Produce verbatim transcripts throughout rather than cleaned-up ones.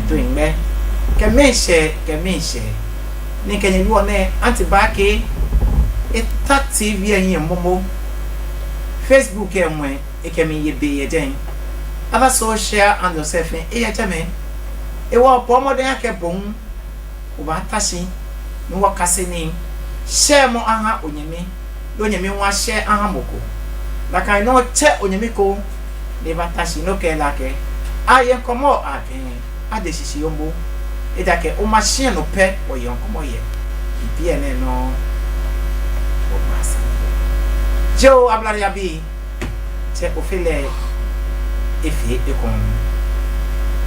Toiŋ gbɛ, kɛ miishɛɛ, kɛ miishɛɛ. Ni kɛ nyɛ yɔɔ nɛɛ, Auntie Baakɛ, eta T V lɛ hiɛ momo, Facebook lɛ ŋwɛi, ekɛ mi yɛ biɛ yɛ jɛi. Other social handles lɛ fɛɛ, eyɛ jɛmɛ. Hewɔ bɔɔ mɔdɛŋ akɛ bo hu obaata shi ni wɔkase nii. Shɛɛmɔ aha onyɛmi, ni onyɛmi hu ashɛɛ aha mɔ ko. Nakai nɔŋŋ tsɛ onyɛmi ko ni ebaata shi ni okɛɛ lɛ akɛ, ayɛ ŋkɔmɔ, akɛ ade shishi yoomo. Ejaakɛ oma shi nɔ pɛ wɔyɛ ŋkɔmɔ yɛ. Biɛ nɛɛ nɔŋŋ wɔbaa sane. Yoo, Ablade abii, tsɛ Ofe lɛ efee ekoŋŋ.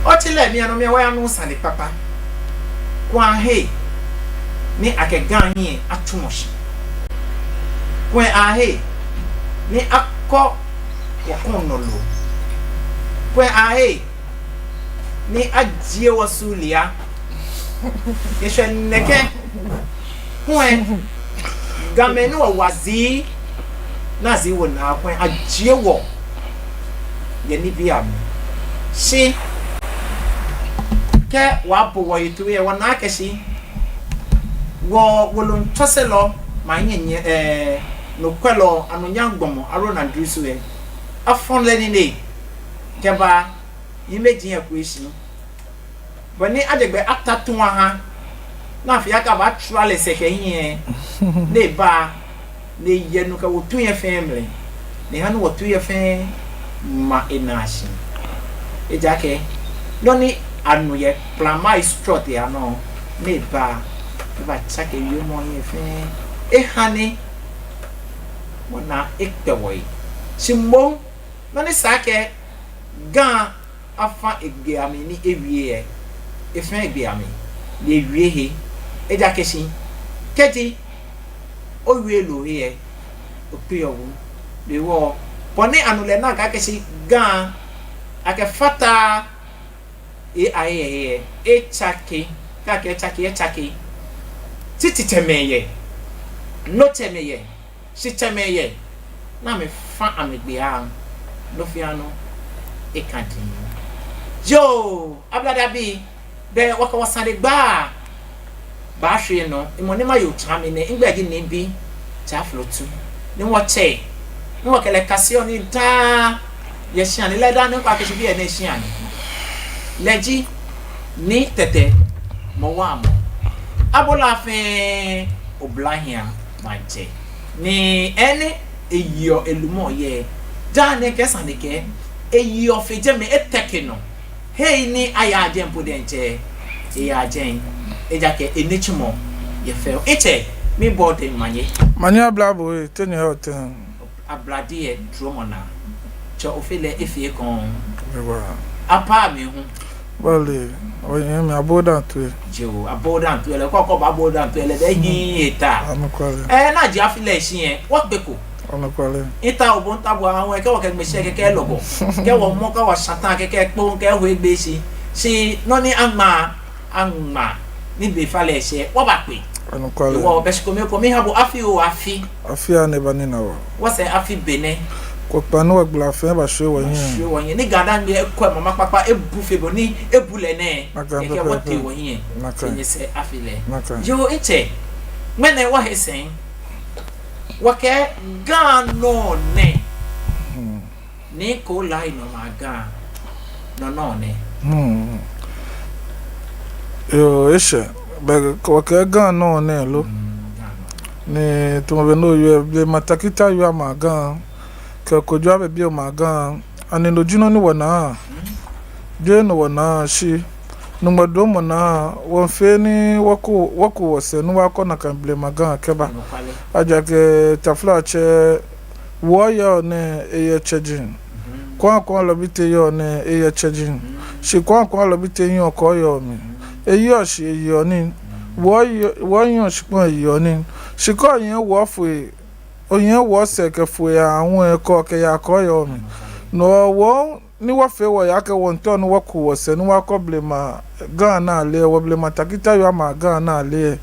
Otsi lɛ mli anɔ mli wɔyanu sane kpakpa. Kwɛ he ni akɛ Ga hiɛ atsumɔ shi. Kwɛ he ni akɔ wɔkɔŋ nɔ loo. Kwɛ he ni ajie wɔ sulia. Eshwɛ nɛkɛ. Kwɛ, Gamɛi ni wɔwa zii, ni azii wɔnaa, kwɛ ajie wɔ yɛ nibii amli. Shi kɛ wɔbo wɔhe toi lɛ, wɔnaa akɛ shi wɔ wolo ŋtsɔselɔ, maŋ hiɛnyiɛ, ɛɛ, nɔkwɛlɔ, anunyam gbɔmɔ, Aaron Andrew Sowɛ, afɔ lɛ nine kɛba Yemmeji Akwesli. Bɔ ni ajɛ gbɛ ata tu aha, ni afee akɛ abatswa lɛ sɛɛ kɛ hiɛ, ni eba, ni eyɛ nu kɛ wɔtui lɛ fɛɛ mli, ni eha ni wɔtui lɛ fɛɛ ma enaa shi. Ejaakɛ nɔ ni anu yɛ Planmai Strɔt lɛ anɔ, ni eba, ebatsake wiemɔi lɛ fɛɛ, eha ni wɔnaa ekpɛ wɔhe. Shi moŋ, nɔ ni sa akɛ Ga afã egbee amli ni ewie lɛ, efã egbee amli ni ewie he. Ejaakɛ shi kɛji owie loo he lɛ, okpeɔ wu. Hewɔ bɔ ni anu lɛ, ana akɛ shi Ga, akɛfata he ahe lɛ, etsake, kɛ akɛɛ etsake, etsake. Tititsɛmɛi yɛ, nɔtsɛmɛi yɛ, shitsɛmɛi yɛ, ni amɛfã amɛgbee aahu, nɔ fɛɛ nɔ eka diŋŋ. Yoo, Ablade abii, bɛ wɔkɛ wɔsanegbaa baashwie nɔ, emɔ ni maye otsa mli nɛ, migbɛi ji Nii Bi Tsɛ Aflotu, ni wɔtsɛ, ni wɔkɛ lɛ kaseɔ nii daa yɛ shia nɛɛ, lɛ daa ni wɔkpa kɛshi biɛ nɛɛ shia nɛɛ. Lɛ ji Nii Tɛtɛ Mɔwamɔ. Abɔ lɛ fɛɛ oblahii amaŋtsɛ. Ni enɛ eyeɔ elumɔ yɛ. Daa nɛɛ kɛ sane kɛ, eyeɔ fe jɛmɛ, eteke nɔ. Hei ni ayaa jɛmɛ po diɛŋtsɛ, eyaa jɛmɛ. Ejaakɛ enitsumɔ yɛ fɛo. Mitsɛ, miibɔ bo manye. Manye aba bo, te nyɛyɔɔ tɛŋŋ? Ablade yɛ dromɔ naa. Tsɛ Ofe lɛ efee ekoŋŋ. Ewa. Apaa mi hu. Bale, oye mi, abɔ daa toi. Yoo, abɔ daa toi lɛ, kɔkɔ ba abɔ daa toi lɛ, bɛ hiɛ eta. Anɔkwale. Ɛɛ, ni aji afi lɛ shi lɛ, wɔkpeko. Anɔkwale. Eta obɔ nta bo ahã wɔ, kɛ wɔkɛ ŋmɛshi kɛkɛ lɔbɔ. Kɛ wɔmɔ, kɛ wɔshã tã kɛkɛ kpoo, kɛ hu egbee shi. Shi nɔ ni aŋma, aŋma, ni be fa lɛ shɛ, wɔbaakpe. Anɔkwale. Hewɔ bɛ shi kome kome miiha bo afi oo afi. Afi aya ni eba nina wɔ. Wɔsɛɛ afi benɛ. Kpokpaa ni wɔgbala fɛɛ bashwie wɔhiɛ. Bashwie wɔhiɛ. Ni Ga-Dangme ekwɛ mama kpakpa ebu fe bɔ ni ebu lɛ nɛɛ. Nakai pɛpɛɛpɛ. Kɛkɛ wɔtee wɔhiɛ. Nakai. Nyɛsɛɛ afi lɛ. Nakai. Yoo, mitsɛ. Ŋmɛnɛ wɔhe sɛɛ, wɔkɛɛ Ga nɔ nɛ. Hmm. Nii Koo Laryea nɔ maŋ Ga nɔ nɔ nɛ. Hmm. Yoo, eshɛ. Bɛ wɔkɛɛ Ga nɔ nɛ lo. Hmm, Ga nɔ. Ni tamɔ bɔ ni oyɔɔ, blema Takitawia maŋ Ga, kɛ Kojo Ababio maŋ Ga, ani no ji nɔ ni wɔnaa? Hmm. Jeee no wɔnaa, shi Nyɔŋmɔ dromɔ naa, wɔmiifee ni wɔku, wɔku wɔsɛɛ ni wɔkɔ nakai blema Ga kɛba. Anɔkwale. Ejaakɛ taflatsɛ, wɔ yɔɔ nɛɛ eyɛ tsɛji. Mhm. Kwaakwaalɔ Bite yɔɔ nɛɛ eyɛ tsɛji. Mhm. Shi Kwaakwaalɔ Bite hiɛ kɔɔyɔɔ mli. Mhm. Eyeɔ shi eyeɔ nii. Mhm. Wɔ yɔɔ, wɔ yɔɔ shikpɔŋ eyeɔ nii. Shi kɛ ohiɛ wɔ foi, ohiɛ wɔsɛɛ kɛ foi aahu lɛ, kɛ okɛya kɔɔyɔɔ mli. Anɔkwale. No hewɔ ni wɔfee wɔhe akɛ wɔmiitao ni wɔku wɔsɛɛ ni wɔkɔ blema Ga naa lɛ, wɔ blema Takitawia maŋ Ga naa lɛ,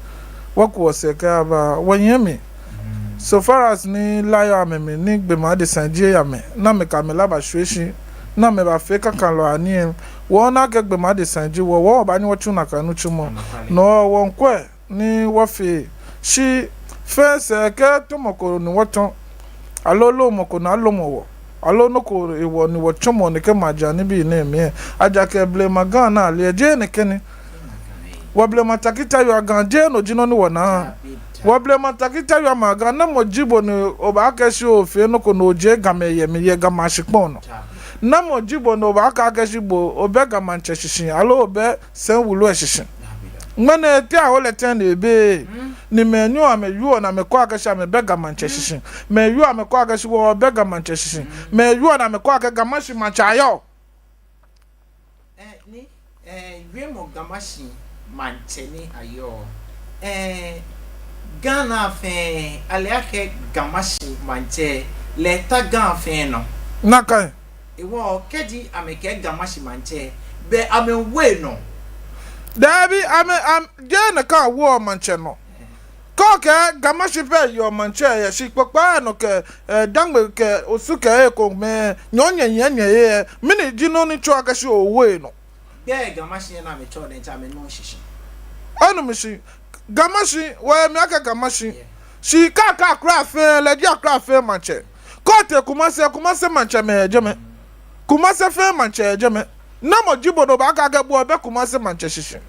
wɔku wɔsɛɛ kɛyaba, wɔnyiɛ mli. Mm. So far as ni la yɔɔ amɛmli, ni gbɔmɛi adesai ji amɛ, ni amɛkɛ amɛla bashwie shi, ni amɛbafee kakalɔ anii lɛ, Wɔna akɛ gbɔmɔ adesa ji wɔ, wɔ wɔbaanyɛ wɔtsu nakai nitsumɔ. Anɔkwale. No wɔŋkwɛ ni wɔfee. Shi fɛɛ sɛɛ kɛ tɔmɔ ko ni wɔtɔ̃, aloo loomɔ ko ni aloomɔ wɔ, aloo nɔ ko hewɔ ni wɔtsɔmɔ nɛkɛ maji anibii nɛɛ mli lɛ, ejaakɛ blema Ga ni ale lɛ jeee nɛkɛ ni. Wɔ blema Takitayɔa Ga jeee no ji nɔ ni wɔnaa. Wɔ blema Takitayɔa maŋ Ga, namɔ ji bo ni obaakɛɛ shi ofee nɔ ko ni ojie Gamɛi yɛ mli yɛ Ga Mashi kpɔŋ nɔ? Namɔ ji bo ni obaakɛɛ akɛ shi bo obɛ Ga Maŋtsɛ shishi aloo obɛ sɛi wulu lɛ shishi? Ŋmɛnɛ te awo lɛ tɛŋŋ ni ebe? Ni mɛi ni amɛwieɔ ni amɛkɛɔ akɛ shi amɛbɛ Ga Maŋtsɛ shishi, mɛi wieɔ amɛkɛɔ akɛ shi wɔbɛ Ga Maŋtsɛ shishi, mɛi wieɔ ni amɛkɛɔ akɛ Ga Mashi maŋtsɛ ayɔɔ. Eh, ni, eh, wiemɔ Ga Mashi maŋtsɛ ni ayɔɔ. Eh, Ghana fɛɛ, ale akɛ Ga Mashi maŋtsɛ lɛ ta Ga fɛɛ nɔ. Nakai. Hewɔ kɛji amɛkɛɛ Ga Mashi maŋtsɛ, belɛ amɛwoɔ enɔ? Dabi, amɛ, am, jeee nakai awoɔ maŋtsɛ nɔ. Kɛ okɛɛ Ga Mashi pɛ yɔɔ maŋtsɛ yɛ, shi kpokpaa nɔ kɛ, eh, Dangme kɛ Osu kɛ ekomɛi, nyɔɔŋ nyɛ nyɛ nyɛ yɛ, mɛni ji nɔ ni tsɔɔ akɛ shi owoɔ enɔ? Gbɛi Ga Mashi ni amɛtsɛɔ lɛ ntsɛ amɛnu shishi. Onu mi shishi. Ga Mashi, wɔyɛ mli akɛ Ga Mashi. Yeah. Shi Ga, Ga kwraa fɛɛ, lɛ ji Ga kwraa fɛɛ maŋtsɛ. Kɛ otee Kumasi, Kumasi maŋtsɛmɛi yɛ jɛmɛ. Kumasi fɛɛ maŋtsɛ yɛ jɛmɛ. Namɔ ji bo ni obaakɛɛ akɛ bo obɛ Kumasi maŋtsɛ shishi?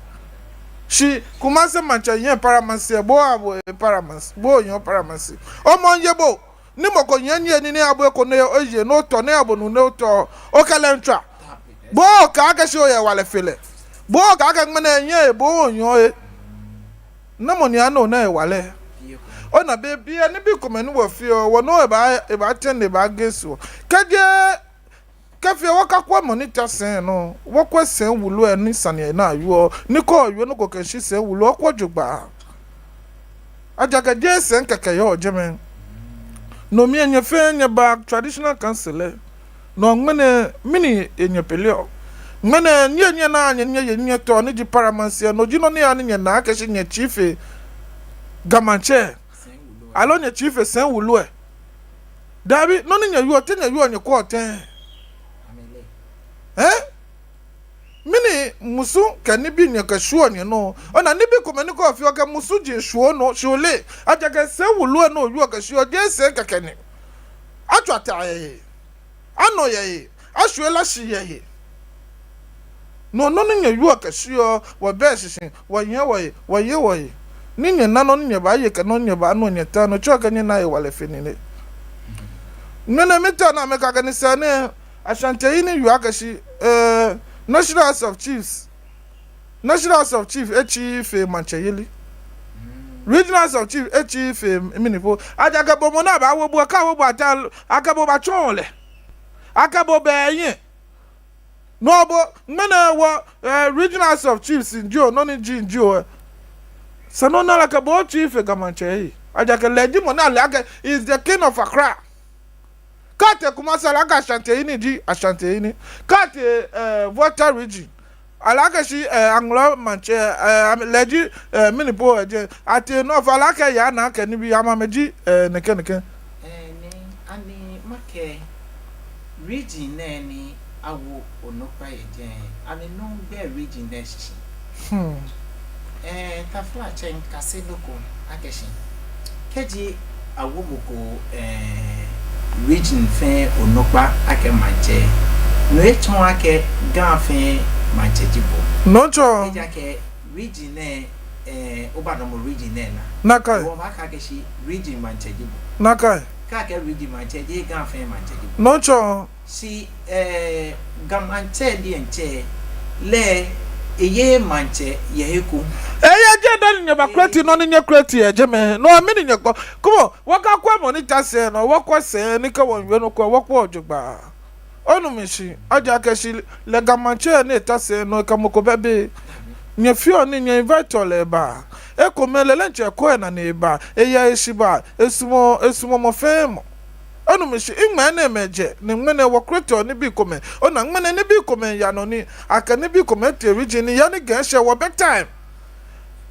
Shi Kumasi maŋtsɛ yɛ paramountcy, bo abo paramountcy, bo yɛ paramountcy. Omɔ yɛ bo, ni mɔ ko yɛ ni abo eko ni oye, ni otɔ, ni abo nu ni otɔ, okɛ lɛ miitswa. Bo okɛɛ akɛ shi oyɛ hewalɛ fe lɛ. Bo okɛɛ akɛ ŋmɛnɛ yɛ, bo oyɛ. Namɔ ni anɔ ni hewalɛ? Ona bei pii nibii komɛi ni wɔfeɔ, wɔnɔ eba, eba tɛŋ ni eba gesi wɔ. Kɛjɛ Kɛfee wɔkakwɛ mɔ ni ta sɛi nɔ, wɔkwɛ sɛi wulu lɛ ni sane lɛ ni ayɔɔ, ni kɛ oyɔɔ nɔ ko kɛshi sɛi wulu lɛ, okwɛ jogbaŋŋ. Ejaakɛ jeee sɛi kɛkɛ yɔɔ jɛmɛ. No mli lɛ nyɛ fɛɛ nyɛba traditional council lɛ. No ŋmɛnɛ mɛni nyɛpeleɔ? Ŋmɛnɛ nyɛ, nyɛnaa nyɛ, nyɛ, nyɛ, nyɛtɔ ni ji paramountcy lɛ, no ji nɔ ni yaa ni nyɛnaa akɛ shi nyɛ chief lɛ Ga Maŋtsɛ. Aloo nyɛ chief lɛ sɛi wulu lɛ. Dabi, nɔ ni nyɛwieɔ, te nyɛwieɔ nyɛkwɛɔ tɛŋŋ? Eh? Mɛni musu kɛ nibii nyɛkɛshwieɔ nyɛnɔ? Ona nibii komɛi ni kɛ ofeɔ kɛ musu ji shwuɔ nɔ, shi ole. Ejaakɛ sɛi wulu lɛ ni owieɔ kɛshwieɔ, jeee sɛi kɛkɛ ni. Atswa ta yɛ he. Anɔ yɛ he. Ashwie lashi yɛ he. No nɔ ni nyɛwieɔ kɛshwieɔ, wɔbɛ shishi, wɔyɛ wɔhe, wɔyɛ wɔhe. Ni nyɛna nɔ ni nyɛbaaye kɛ nɔ ni nyɛbaanu, nyɛta nɔ, tsɔɔ akɛ nyɛna hewalɛ fe nii nɛɛ. Ŋmɛnɛ miitao ni amɛkɛɛ akɛ nyɛsɛɛ nɛɛ, Ashanti Ayini wieɔ akɛ shi, eh, National House of Chiefs. National House of Chiefs etsii fe maŋtsɛyeli. Regional House of Chiefs etsii fe mɛni po. Ejaakɛ bo mɔ ni abaawo bo, akɛwo bo ata, akɛ bo baatsɔɔ lɛ. Akɛ bo bɛ yɛ. No bo, ŋmɛnɛ wɔ, eh, Regional House of Chiefs jio, nɔ ni ji jio, eh. Sane nɔ ni ale akɛ bo otsii fe Ga Maŋtsɛ lɛ. Ejaakɛ lɛ ji mɔ ni ale akɛ is the king of Accra. Kɛ otee Kumasi ale akɛ Ashanti Ayini ji Ashanti Ayini. Kɛ otee, eh, Volta Region, ale akɛ shi, eh, Anglong Maŋtsɛ, eh, lɛ ji, eh, mɛni po, eh, je, otee North ale akɛ Yaa Naa kɛ nibii amɛ amɛji, eh, nɛkɛ nɛkɛ. Eh, ni, ani makɛɛ region nɛɛ ni awo onukpa yɛ jɛi, ani onu gbɛi region nɛɛ shishi? Hmm. Eh, taflatsɛ, mikase nɔ ko akɛ shi kɛji awo mɔ ko, eh, region fɛɛ onukpa akɛ maŋtsɛ, no etsɔɔɔ akɛ Ga fɛɛ maŋtsɛ ji bo. No tsɔɔ. Ejaakɛ region nɛɛ, eh, obaadamɔ region nɛɛ naa. Nakai. Wɔbaakɛɛ akɛ shi region maŋtsɛ ji bo. Nakai. Kɛ akɛɛ region maŋtsɛ, jeee Ga fɛɛ maŋtsɛ ji bo. No tsɔɔ. Shi, eh, Ga Maŋtsɛ diɛŋtsɛ lɛ, eyeee maŋtsɛ yɛ he ko. Eyɛ jɛi dani nyɛba create nɔ ni nyɛ create yɛ jɛmɛ. No mɛni nyɛkɔ. Come on, wɔkakwɛ mɔ ni ta sɛi nɔ, wɔkwɛ sɛi ni kɛ wɔwie nɔ ko, wɔkwɛɔ jogbaŋŋ. Onu mi shishi, ejaakɛ shi lɛ Ga Maŋtsɛ ni ta sɛi nɔ, ekɛ mɔ ko bɛ biɛ. Nyɛfeɔ nii, nyɛ inviteɔ lɛ eba. Ekomɛi lɛ diɛŋtsɛ ekɔ enane eba, eyɛ heshibaa, esumɔɔ, esumɔɔ mɔ fɛɛ mɔ. Onu mi shishi, ŋmɛnɛ mɛi jɛ, ni ŋmɛnɛ wɔ create nibii komɛi. Ona ŋmɛnɛ nibii komɛi yaa nɔ ni, akɛ nibii komɛi tee region ni yaa ni Ga eshɛ wɔbɛ time.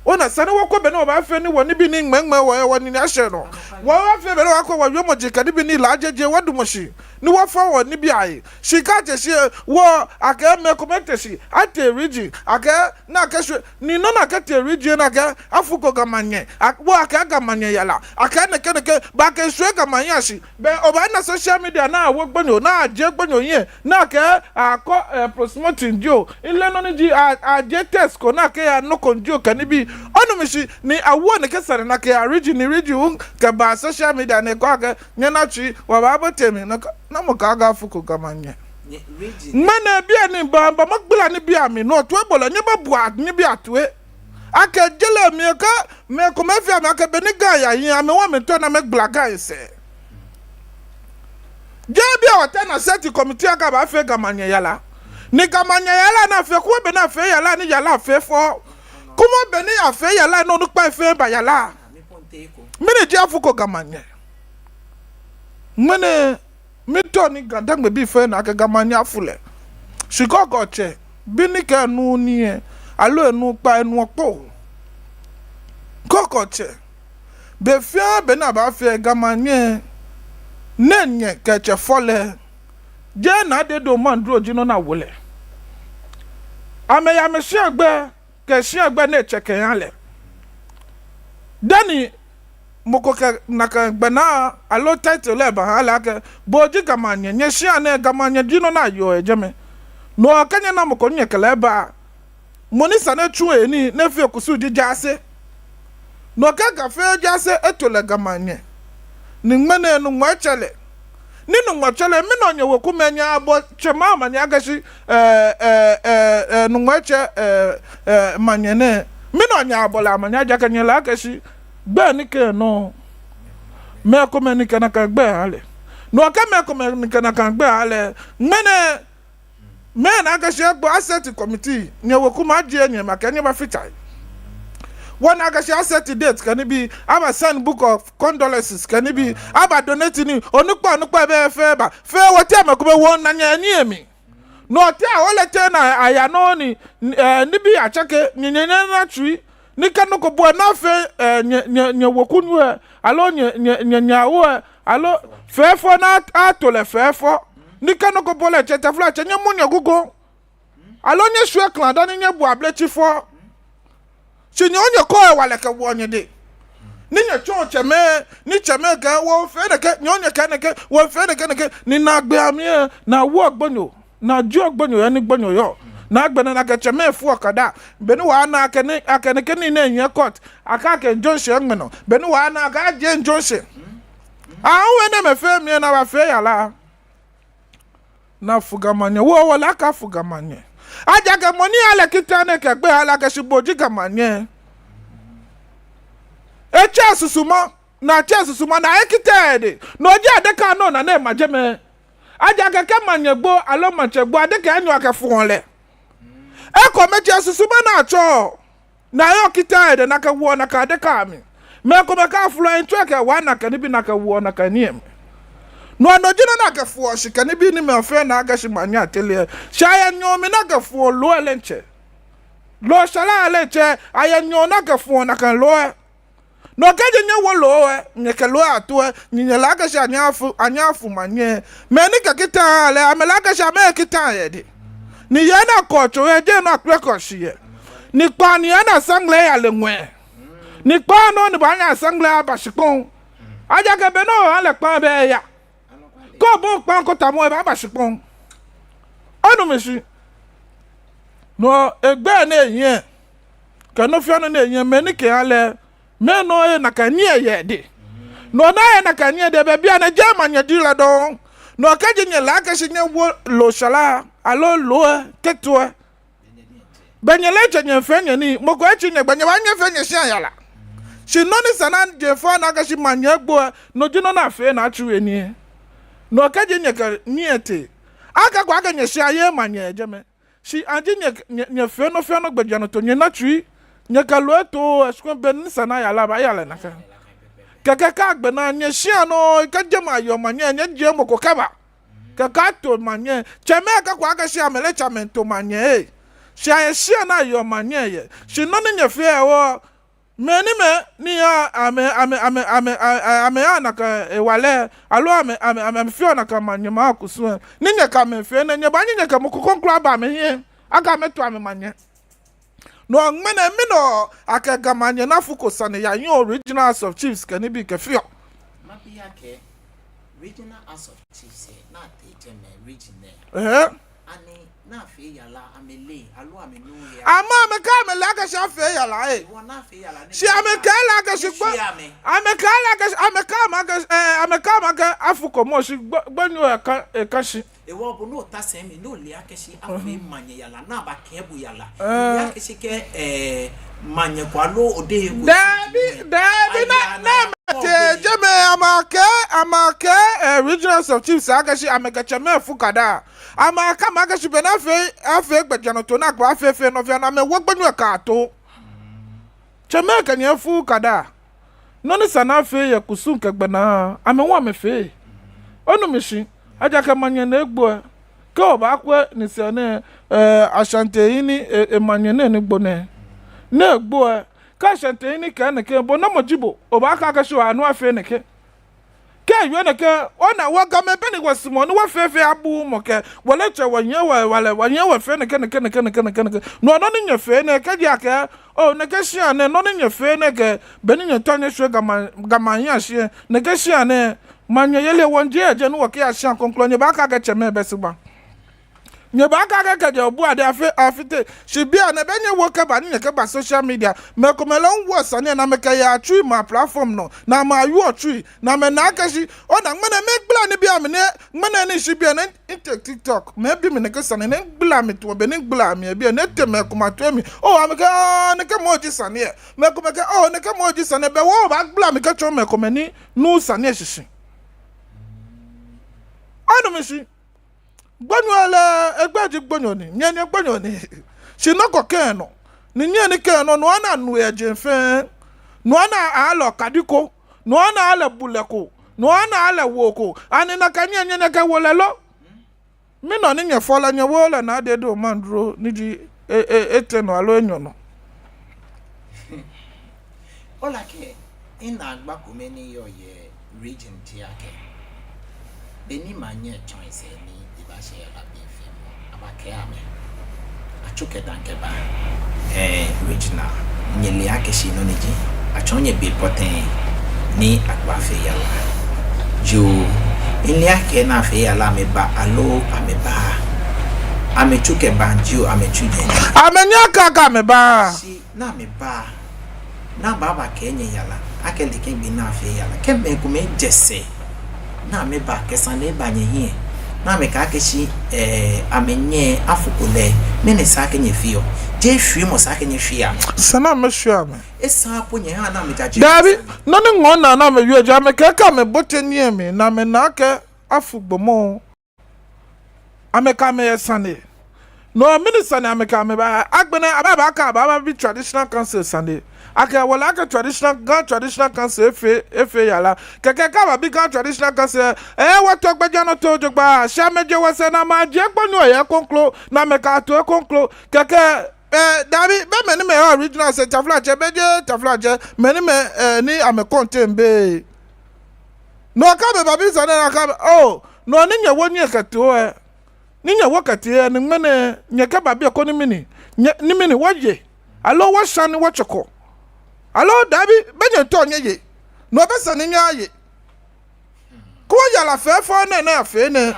Ona sane ni wɔkɔ be ni wɔbaafee ni wɔnibii ni ŋmɛŋmɛ wɔ, wɔnine ashɛ nɔ. Wɔbaafee be ni wɔkɔ wɔyɔɔmɔ ji kɛ nibii ni laajeje wɔdamɔ shi. ni wɔfɔ wɔnibii ahe. Shi kɛji shi wɔ akɛ mɛi komɛi te shi, atee region, akɛ nakai shwie, ni nɔ ni akɛtee region nakai, afuko Ga Manyɛ, a-, wɔ akɛ Ga Manyɛ yara, akɛ nɛkɛ nɛkɛ, bɔ akɛshwie Ga Manyɛ ashi. Bɛ obaana social media ni awo gbonyo, ni ajie gbonyo hiɛ, ni akɛ akɔ, eh, promoting jio. Mile nɔ ni ji, a, ajie test ko ni akɛya nɔ ko jio kɛ nibii. Onu mishishi, ni awo nɛkɛ sane nakai ya region ni region hu kɛba social media ni kɔ akɛ nyɛna tsui, wɔbaabote mli, nɔ ko, namɔ kɛɛ akɛ afuko Ga Manyɛ. Ŋmɛnɛ biɛ ni mba, mba magbala nibii amli, no toibolɔ, nyɛbabua nibii atoi. Akɛ jɛlɛ mli kɛ, mɛi komɛi fee amɛ akɛ beni Ga ya hiɛ, amɛwa amɛtoi ni amɛgbala Ga sɛɛ. Jeee biɛ wɔtee ni asɛti committee akɛ abaafee Ga Manyɛ yara. Ni Ga Manyɛ yara ni afee, kwɛ bɔ ni afee yara ni yara fɛɛ fɔ. Kwɛmɔ bɔ ni afee yara ni onukpai fɛɛ ba yara. Mɛni ji afuko Ga Manyɛ? Ŋmɛnɛ mitao ni Ga-Dangme bii fɛɛ ana akɛ Ga Manyɛ afu lɛ. Shi kɔkɔɔkɔ tsɛ, bi ni kɛ enuuu nii lɛ, aloo enuuu kpaa, enuɔ kpoo. Kɔkɔɔkɔ tsɛ, be fɛɛ be ni abaafee Ga Manyɛ, ni nyɛ kɛ tsɛ fɔ lɛ, jeee Naa Dedei Omaedru ji nɔ ni awo lɛ. Amɛyɛ amɛshia gbɛi, kɛ shia gbɛi ni etsɛ kɛha lɛ. Dani mɔ ko kɛ nakai gbɛnaa aloo title lɛ baha lɛ akɛ, bo oji Ga Manyɛ, nyɛshia nɛɛ Ga Manyɛ ji nɔ ni ayɔɔ yɛ jɛmɛ. No hewɔ kɛ nyɛna mɔ ko ni nyɛkɛ lɛ ba, mɔ ni sa ni etsu ehe nii, ni efee kusum ji jaase. No hewɔ kɛ Ga fee jaase, eto lɛ Ga Manyɛ. Ni ŋmɛnɛ Nuŋtsɔ tsɛ lɛ. Ni Nuŋtsɔ tsɛ lɛ, mɛni hewɔ nyɛ wekumɛi nyɛbɔ tsɛmɛi amaniɛ akɛ shi, eh, eh, eh, eh, Nuŋtsɔ tsɛ, eh, eh, manyɛ nɛɛ? Mɛni hewɔ nyɛbɔ lɛ amaniɛ, ejaakɛ nyɛle akɛ shi gbɛi ni kɛ nɔ, mɛi komɛi ni kɛ nakai gbɛi ha lɛ. No hewɔ kɛ mɛi komɛi ni kɛ nakai gbɛi ha lɛ, ŋmɛnɛ mɛi ana akɛ shi egbo asɛti committee, nyɛ wekumɛi ajie nyɛmli akɛ nyɛbafata he. Wɔna akɛ shi asɛti date kɛ nibii, aba sign book of condolences kɛ nibii, aba donate nii, onukpa onukpa bɛ fɛɛ ba, fɛɛ wɔtee mɛi komɛi wɔna nyɛ nii mli. No hewɔ te awo lɛ tee ni aya nɔ ni, eh, nibii atsake, nyɛ, nyɛ, nyɛna tsui, ni kɛ nɔ ko bɔ ni afee, eh, nyɛ, nyɛ, nyɛ wekunyo lɛ, aloo nyɛ, nyɛ, nyɛ, nyɛ awo lɛ, aloo fɛɛfɛo ni a-, ato lɛ fɛɛfɛo. Ni kɛ nɔ ko bɔ lɛ tsɛ, taflatsɛ, nyɛmɔ nyɛgugu. Aloo nyɛshwie klan dani nyɛbu ablɛtsi fɔ. Shi nyɛ hu nyɛkɔ hewalɛ kɛwoɔ nyɛdɛŋ. Ni nyɛtsɔɔ tsɛmɛi, ni tsɛmɛi kɛɛ wɔfee nɛkɛ, nyɛ hu nyɛkɛɛ nɛkɛ, wɔfee nɛkɛ nɛkɛ, ni naagbee amli lɛ, ni awoɔ gbonyo, ni ajieɔ gbonyo he ni gbonyo yɔɔ. Ni agbɛnɛ nakai tsɛmɛi foɔ kɛdaa. Beni wɔna akɛ ni, akɛ nɛkɛ nii nɛɛ yɛ court, akɛɛ akɛ injunction ŋmɛnɛ. Beni wɔna akɛ ajie injunction. Awo enɛɛmɛi fɛɛ mli lɛ ni abafee yara. Ni afu Ga Manyɛ, wɔ wɔle akɛ afu Ga Manyɛ. Ejaakɛ mɔ ni ha lɛ kita nɛɛ kɛ gbɛi ha lɛ akɛ shi bo ji Ga Manyɛ. Etsɛ susumɔ, ni atsɛ susumɔ, ni ekita edɛŋ. No ji adeka nɔ ni ena ni ema jɛmɛ. Ejaakɛ kɛ manyɛ gbo, aloo maŋtsɛ gbo, adeka enyɔ akɛfoɔ lɛ. Ekomɛi tsɛ susumɔ ni atsɛɔ. Ni ayɔɔ kita edɛŋ ni akɛwoɔ nakai adeka mli. Mɛi komɛi kɛ aflɔ etsɔ kɛ wa nakai nibii ni akɛwoɔ nakai nii mli. No hewɔ no ji nɔ ni akɛfoɔ shi kɛ nibii ni mɛi fɛɛ na akɛ shi manyɛ atere lɛ. Shi ayɛ nyɔɔŋ mli ni akɛfoɔ loo lɛ diɛŋtsɛ. Loo sara lɛ diɛŋtsɛ, ayɛ nyɔɔŋ ni akɛfoɔ nakai loo lɛ. No hewɔ kɛji nyɛwo loo lɛ, nyɛkɛ loo lɛ ato lɛ, ni nyɛle akɛ shi anyɛ afu, anyɛ afu manyɛ. Mɛi ni kɛ kita ha lɛ, amɛle akɛ shi amɛyɛ kita yɛ edɛŋ. Ni yɛ ni akɔ tso yɛ, jeee nɔ akpeleke shi yɛ. Ni kpaa ni yɛ ni asaŋle yale ŋwɛi. Ni kpaa nɔ ni baanyɛ asaŋle aba shikpɔŋ. Ejaakɛ be nɔ ha lɛ kpaa bɛ ya. Kɛ obɔ kpaa ko tamɔ ebaaba shikpɔŋ. Onu mishishi. No hewɔ egbɛi ni ehiɛ. Kɛ nɔ fɛɛ nɔ ni ehiɛ, mɛi ni kɛha lɛ, mɛi nɔ yɛ nakai nii lɛ yɛ edɛŋ. No hewɔ ni ayɛ nakai nii lɛ yɛ edɛŋ, bɛ bianɛ jeee manyɛ ji lɛ dɔŋŋ. No hewɔ kɛji nyɛle akɛ shi nyɛwo loo sara, aloo loo lɛ, kɛ to lɛ, bɛ nyɛ lɛ diɛŋtsɛ nyɛfee nyɛnii, mɔ ko etsi nyɛ gbɛ, nyɛbaanyɛ afee nyɛshia yara. Shi nɔ ni sa ni jeŋ fɛɛ ana akɛ shi manyɛ egbo lɛ, no ji nɔ ni afee ni atsu he nii lɛ. No hewɔ kɛji nyɛkɛ nii lɛ tee, akɛko akɛ nyɛshia yeee manyɛ yɛ jɛmɛ. Shi eji nyɛ, nyɛ, nyɛfee nɔ fɛɛ nɔ gbɛjianɔtoo, nyɛna tsui, nyɛkɛ loo lɛ too, eshikpɔŋ be ni sa ni aya lɛ, abaya lɛ nakai. Kɛkɛ kɛ agbɛnɛ nyɛshia nɔ, kɛ jɛmɛ ayɔɔ manyɛ, nyɛjie mɔ ko kɛba. Kɛkɛ ato manyɛ. Tsɛmɛi kɛko akɛ shi amɛle tsɛmɛi to manyɛ lɛ. Shi ayɛ shia ni ayɔɔ manyɛ yɛ. Shi nɔ ni nyɛfee lɛ hewɔ, Mɛi ni mɛi ni ya amɛ, amɛ, amɛ, amɛ, a-, a-, amɛya nakai hewalɛ, aloo amɛ, amɛ, amɛ, amɛfeɔ nakai manyɛmɛi akusum lɛ, ni nyɛkɛ amɛ fee enɛ, nyɛbaanyɛ nyɛkɛ mɔ ko kroko aba amɛhiɛ akɛ amɛto amɛ manyɛ. No ŋmɛnɛ mɛni akɛ Ga Manyɛ ni afuko sane yɛ Regional House of Chiefs kɛ nibii kɛfeɔ? Mabi akɛ Regional House of Chiefs lɛ, ni atee jɛmɛ region lɛ. Ɛhɛɛ. Ani ni afee yara amɛle, aloo amɛnuuu he? Amɛ, amɛkɛɛ amɛle akɛ shi afee yara ee. Hewɔ ni afee yara ni Shi amɛkɛɛ lɛ akɛ shi gbɔ-, amɛkɛɛ lɛ akɛ shi, amɛkɛɛ amɛ akɛ, ɛɛ, amɛkɛɛ amɛ akɛ afuko mɔ shi gbɔ-, gbonyo eka, eka shi. Hewɔ bo ni ota sɛi mli ni ole akɛ shi afee manyɛ yara ni abakɛɛ bo yara. Ɛɛ. Ole akɛ shi kɛ, ɛɛ, manyɛ ko aloo odehe ko. Dabi, dabi, na, na amɛtee jɛmɛ, amɛkɛɛ, amɛkɛɛ, ɛɛ, Regional House of Chiefs akɛ shi amɛkɛ tsɛmɛi afuko daa. Amɛkɛɛ amɛ akɛ shi be ni afee, afee gbɛjianɔtoo ni akpa afee fɛɛ nɔ fɛɛ nɔ, amɛwo gbonyo eka ato. Tsɛmɛi kɛ nyɛ afuko daa. Nɔ ni sa ni afee yɛ kusum kɛ gbɛnaa, amɛwo amɛfee. Onu mishi, ejaakɛ manyɛ ni egbo lɛ. Kɛ obaakwɛ ni sɛɛ nɛɛ, ɛɛ, Ashantehene, ɛɛ, ɛɛ, manyɛ nɛɛ ni gbo nɛɛ. Ni egbo lɛ, kɛ Ashantehene kɛɛ nɛkɛ, bo namɔ ji bo, obaakɛɛ akɛ shi oha ni afee nɛkɛ. Kɛ ewie nɛkɛ, ona wɔ Gamɛi bɛ ni wɔsumɔɔ ni wɔfee fɛɛ abu mɔ kɛ, wɔle tsɛ wɔnyiɛ wɔ, wɔle, wɔnyiɛ wɔfee nɛkɛ, nɛkɛ, nɛkɛ, nɛkɛ, nɛkɛ, nɛkɛ. No nɔ ni nyɛfee nɛɛ, kɛji akɛ, oo, nɛkɛ shia nɛɛ, nɔ ni nyɛfee nɛɛ kɛ, be ni nyɛtao nyɛshwie Ga Ma-, Ga Manyɛ ashi lɛ, nɛkɛ shia nɛɛ, manyɛ yeli wɔŋjie yɛ jɛi ni wɔkɛya shia kroko, nyɛbaakɛɛ akɛ tsɛmɛi bɛ shigba. Nyɛbaakɛɛ akɛ kɛjɛ obu ade afi-, afite. Shi bianɛ be nyɛwo kɛba ni nyɛkɛba social media. Mɛi komɛi lɛ miiwo sane ni amɛkɛyaa Twi maŋ platform nɔ. Ni amɛyawieɔ Twi. Ni amɛna akɛ shi. Ona ŋmɛnɛ migbla nibii amli nɛɛ. Ŋmɛnɛ ni shi bianɛ mite TikTok. Mɛi bi mi nɛkɛ sane nɛɛ migbla mli tamɔ bɔ ni migbla mli yɛ biɛ nɛɛ, etee mɛi komɛi ato mi. Oo, amɛkɛɛ, aa, nɛkɛ mɔ ji sane lɛ. Mɛi komɛi kɛɛ, oo, nɛkɛ mɔ ji sane lɛ. Be wɔ obaagbla mli kɛtsɔɔ mɛi komɛi ni nuuu sane lɛ shishi. Onu mishi. Gbonyo lɛ, egbɛi ji gbonyo ni, nyɛnyɛ gbonyo ni. Shi nɔ ko kɛ nɔ, ni nyɛ ni kɛ nɔ, no ana nu yɛ jeŋ fɛɛ. No ana alɛ okadi ko, no ana alɛ bulɛ ko, no ana alɛ woo ko. Ani nakai nyɛ, nyɛ, nyɛkɛ woo lɛ lo? Mɛni nɔ ni nyɛfɔ lɛ, nyɛwo lɛ Naa Dedei Omaedru ni ji e, e, etɛ nɔ aloo enyɔ nɔ. Ole akɛ, minaagba komɛi ni yɔɔ yɛ region ji akɛ, be ni manyɛ tsɔɔ esɛɛ ni ebashɛ yara be fɛɛ mɔ, abakɛɛ amɛ. Atsu kɛ daŋ kɛba, ɛɛ, regional, nyɛle akɛ shi nɔ ni ji, atsɔɔ nyɛ be pɔtɛɛ ni akpa fee yara. Yoo, mile akɛ ni afee yara amɛba, aloo amɛbaaa. Amɛtsu kɛba jio, amɛtsu jɛi. Amɛnyɛ akɛ akɛ amɛbaaa. Shi ni amɛba, ni ababakɛɛ nyɛ yara, akɛ nɛkɛ gbi ni afee yara. Kɛ mɛi komɛi jɛ sɛɛ, ni amɛba kɛ sane ba nyɛhiɛ, ni amɛkɛɛ akɛ shi, ɛɛ, amɛnyɛ afuko lɛ, mɛni sa akɛ nyɛfeɔ? Jeee shwiemɔ sa akɛ nyɛshwie amɛ. Esa ni amɛshwie amɛ. Esa po nyɛha ni amɛjaje. Dabi, nɔ ni ŋɔɔ naa ni amɛwie ji amɛkɛɛ akɛ amɛbote nii lɛ mli, ni amɛna akɛ afu gbɔmɔ. Amɛkɛ amɛ yɛ sane. No mɛni sane amɛkɛ amɛ ba? Agbɛnɛ ababakɛɛ ababi traditional council sane. Akɛ wɔle akɛ traditional, Ga traditional council efee, efee yara. Kɛkɛ kɛ ababi Ga traditional council, ɛɛ, wɔto gbɛjianɔtoo jogbaŋŋ, shi amɛje wɔsɛɛ ni amɛjie gbonyo lɛ kroko, ni amɛkɛto lɛ kroko. Kɛkɛ, ɛɛ, dabi, be mɛi ni amɛyɔɔ regional sɛɛ, taflatsɛ, be jeee taflatsɛ, mɛi ni amɛ, ɛɛ, ni amɛ contain be. No kɛ amɛbabi sane ni akɛɛ, oo, nɔ ni nyɛwo nyɛkɛto lɛ, ni nyɛwo kɛtee lɛ, ni ŋmɛnɛ nyɛkɛba biɛ koni mɛni, nyɛ, ni mɛni wɔye, aloo wɔshã ni wɔtsɔko, aloo dabi, be nyɛtao nyɛye, no be sane ni nyɛye. Kɛ wɔyara fɛfɛo nɛɛ ni afee nɛɛ,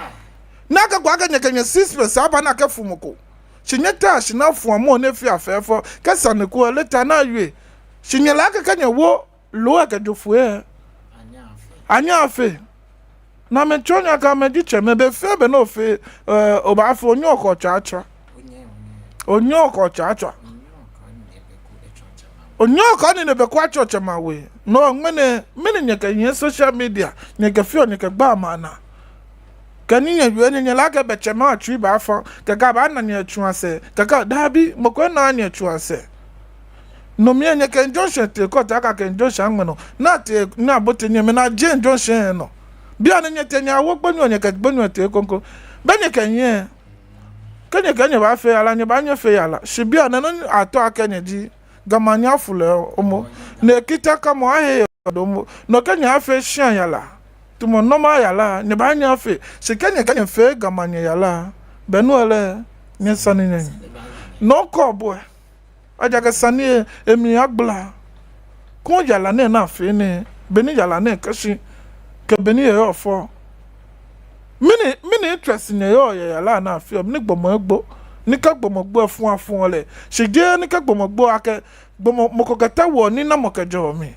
ni akɛko akɛ nyɛkɛ nyɛ sixpence aba ni akɛfu mɔ ko. Shi nyɛtaa shi ni afu mɔ ni efee fɛfɛo, kɛ sane ko lɛ, later ni awie. Shi nyɛle akɛ kɛ nyɛwo loo akɛ jo foi lɛ, anyɛɛɛ afee. Ni amɛtsɔɔ nyɛ akɛ amɛji tsɛmɛi, be fɛɛ be ni ofee, ɛɛ, obaafee, onyɛŋ okɛ otswa atswa. Onyɛŋ okɛ otswa atswa. Onyɛŋ okɛ nine bɛ ko atswa otsɛmɛi awe. No ŋmɛnɛ, mɛni nyɛkɛnyiɛ social media, nyɛkɛfeɔ, nyɛkɛgbaa mɛi anaa? Kɛ ni nyɛwie nyɛ, nyɛle akɛ be tsɛmɛi atsui baafa, kɛkɛ abaana nyɛ tsuasɛɛ, kɛkɛ dabi, mɔ ko enaaa nyɛ tsuasɛɛ. No mli lɛ nyɛkɛ injunction tee court, akɛɛ akɛ injunction aŋmɛ nɔ. Ni atee ni abote nyɛ mli ni ajie injunction lɛ nɔ. Bianɛ nyɛtee nyɛyawo gbonyo, nyɛkɛ gbonyo tee kroko. Be nyɛkɛnyiɛ, kɛ nyɛkɛɛ nyɛbaafee yara, nyɛbaanyɛ afee yara. Shi bianɛ nɔ ni atao akɛɛ nyɛ ji, Ga Manyɛ afu lɛ momo. Ni ekitaakamɔ ahe yɛ odɔŋ momo. Nɔ kɛ nyɛaafee shia yara, tamɔ normal yara, nyɛbaanyɛ afee. Shi kɛ nyɛkɛɛ nyɛfee Ga Manyɛ yara, belɛ no lɛ, nyɛsane nyɛnyiɛ. Nɔ ko bɛ. Ejaakɛ sane lɛ, emli agbala. Kɛ yara nɛɛ ni afee nɛɛ, bɔ ni yara nɛɛ kɛ shi, kɛ bɔ ni eyɔɔ fɛo. Mɛni, mɛni interest nyɛyɔɔ yɛ yara ni afeɔ, ni gbɔmɔ egbo, ni kɛ gbɔmɔ gbo lɛ fuu afuu lɛ. Shi jeee ni kɛ gbɔmɔ gbo akɛ, gbɔmɔ mɔ ko kɛtee wɔ ni namɔ kɛjɛ mli.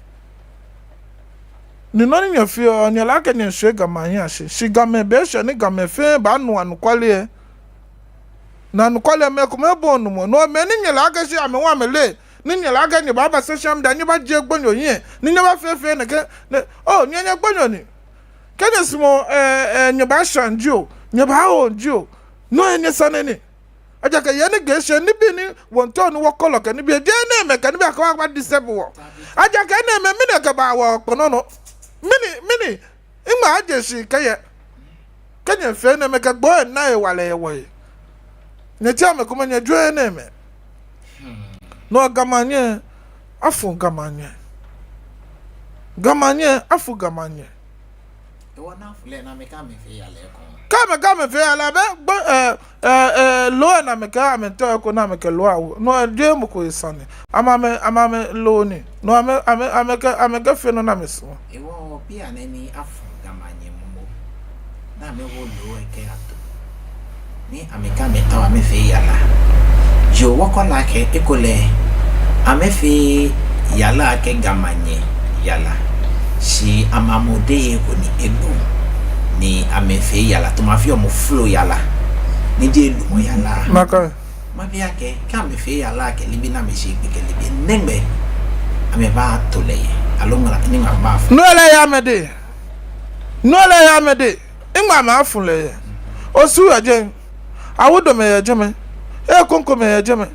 Ni nɔ ni nyɛfeɔ, nyɛle akɛ nyɛmiishwie Gamɛi ahiɛ shi. Shi Gamɛi be shɛ ni Gamɛi fɛɛ baanu anɔkwale lɛ. Ni anɔkwale lɛ mɛi komɛi bɔi numɔ. No mɛi ni nyɛle akɛ shi amɛ hu amɛle. Ni nyɛle akɛ nyɛbaaba social media, nyɛbajie gbonyo hiɛ. Ni nyɛbafee fɛɛ nɛkɛ, nɛ, oh, nyɛ, nyɛ gbonyo ni. Kɛ nyɛsumɔɔ, eh, eh, nyɛbaashã jio, nyɛbaaho jio. No lɛ nyɛsane ni. Ejaakɛ yɛ ni gɛ shɛ nibii ni wɔmiitao ni wɔkɔlɔ kɛ nibii, jeee enɛɛmɛi kɛ nibii akɛ wɔba disturb wɔ. Ejaakɛ enɛɛmɛi mɛni kɛba wɔkpɔnɔ nɔ. Mɛni, mɛni, miŋma ajɛ shi kɛɛ yɛ. Kɛ nyɛfee enɛɛmɛi kɛ gbɔi lɛ naa hewalɛ yɛ wɔhe. Nyɛteŋ mɛi komɛi nyɛjwɛŋ enɛɛmɛi. No Ga Manyɛ, afu Ga Manyɛ. Ga Manyɛ, afu Ga Manyɛ. Kɛ amɛkɛɛ amɛfee yara bɛ, gbɛ, eh, eh, eh, loo lɛ ni amɛkɛɛ amɛmiitao eko ni amɛkɛ loo awo. No lɛ jeee mɔ ko esane. Amɛ, amɛ, amɛ loo ni. No amɛ, amɛ, amɛkɛ, amɛkɛfee nɔ ni amɛsumɔɔ. Hewɔ bianɛ ni afu Ga Manyɛ momo. Ni amɛwo loo lɛ kɛyato. Ni amɛkɛɛ amɛmiitao amɛfee yara. Yoo, wɔkɔlaa akɛ ekolɛ amɛfee yara akɛ Ga Manyɛ yara. Shi amɛmɔ de eko ni egbo. Ni amɛfee yara, tamɔ afeɔ mɔ folo yara. Ni jeee lumɔ yara. Mabi akɛ, kɛ amɛfee yara akɛ nibii ni amɛshi gbɛ kɛ nibii nɛɛ gbɛ, amɛbaato lɛ yɛ, aloo ŋmala, ni ŋmala baafo. No lɛ yɛ amɛdɛŋ. No lɛ yɛ amɛdɛŋ. Miŋma amɛ afu lɛ yɛ. Osu yɛ jɛmɛ. Awudome yɛ jɛmɛ. Ekomɛi yɛ jɛmɛ.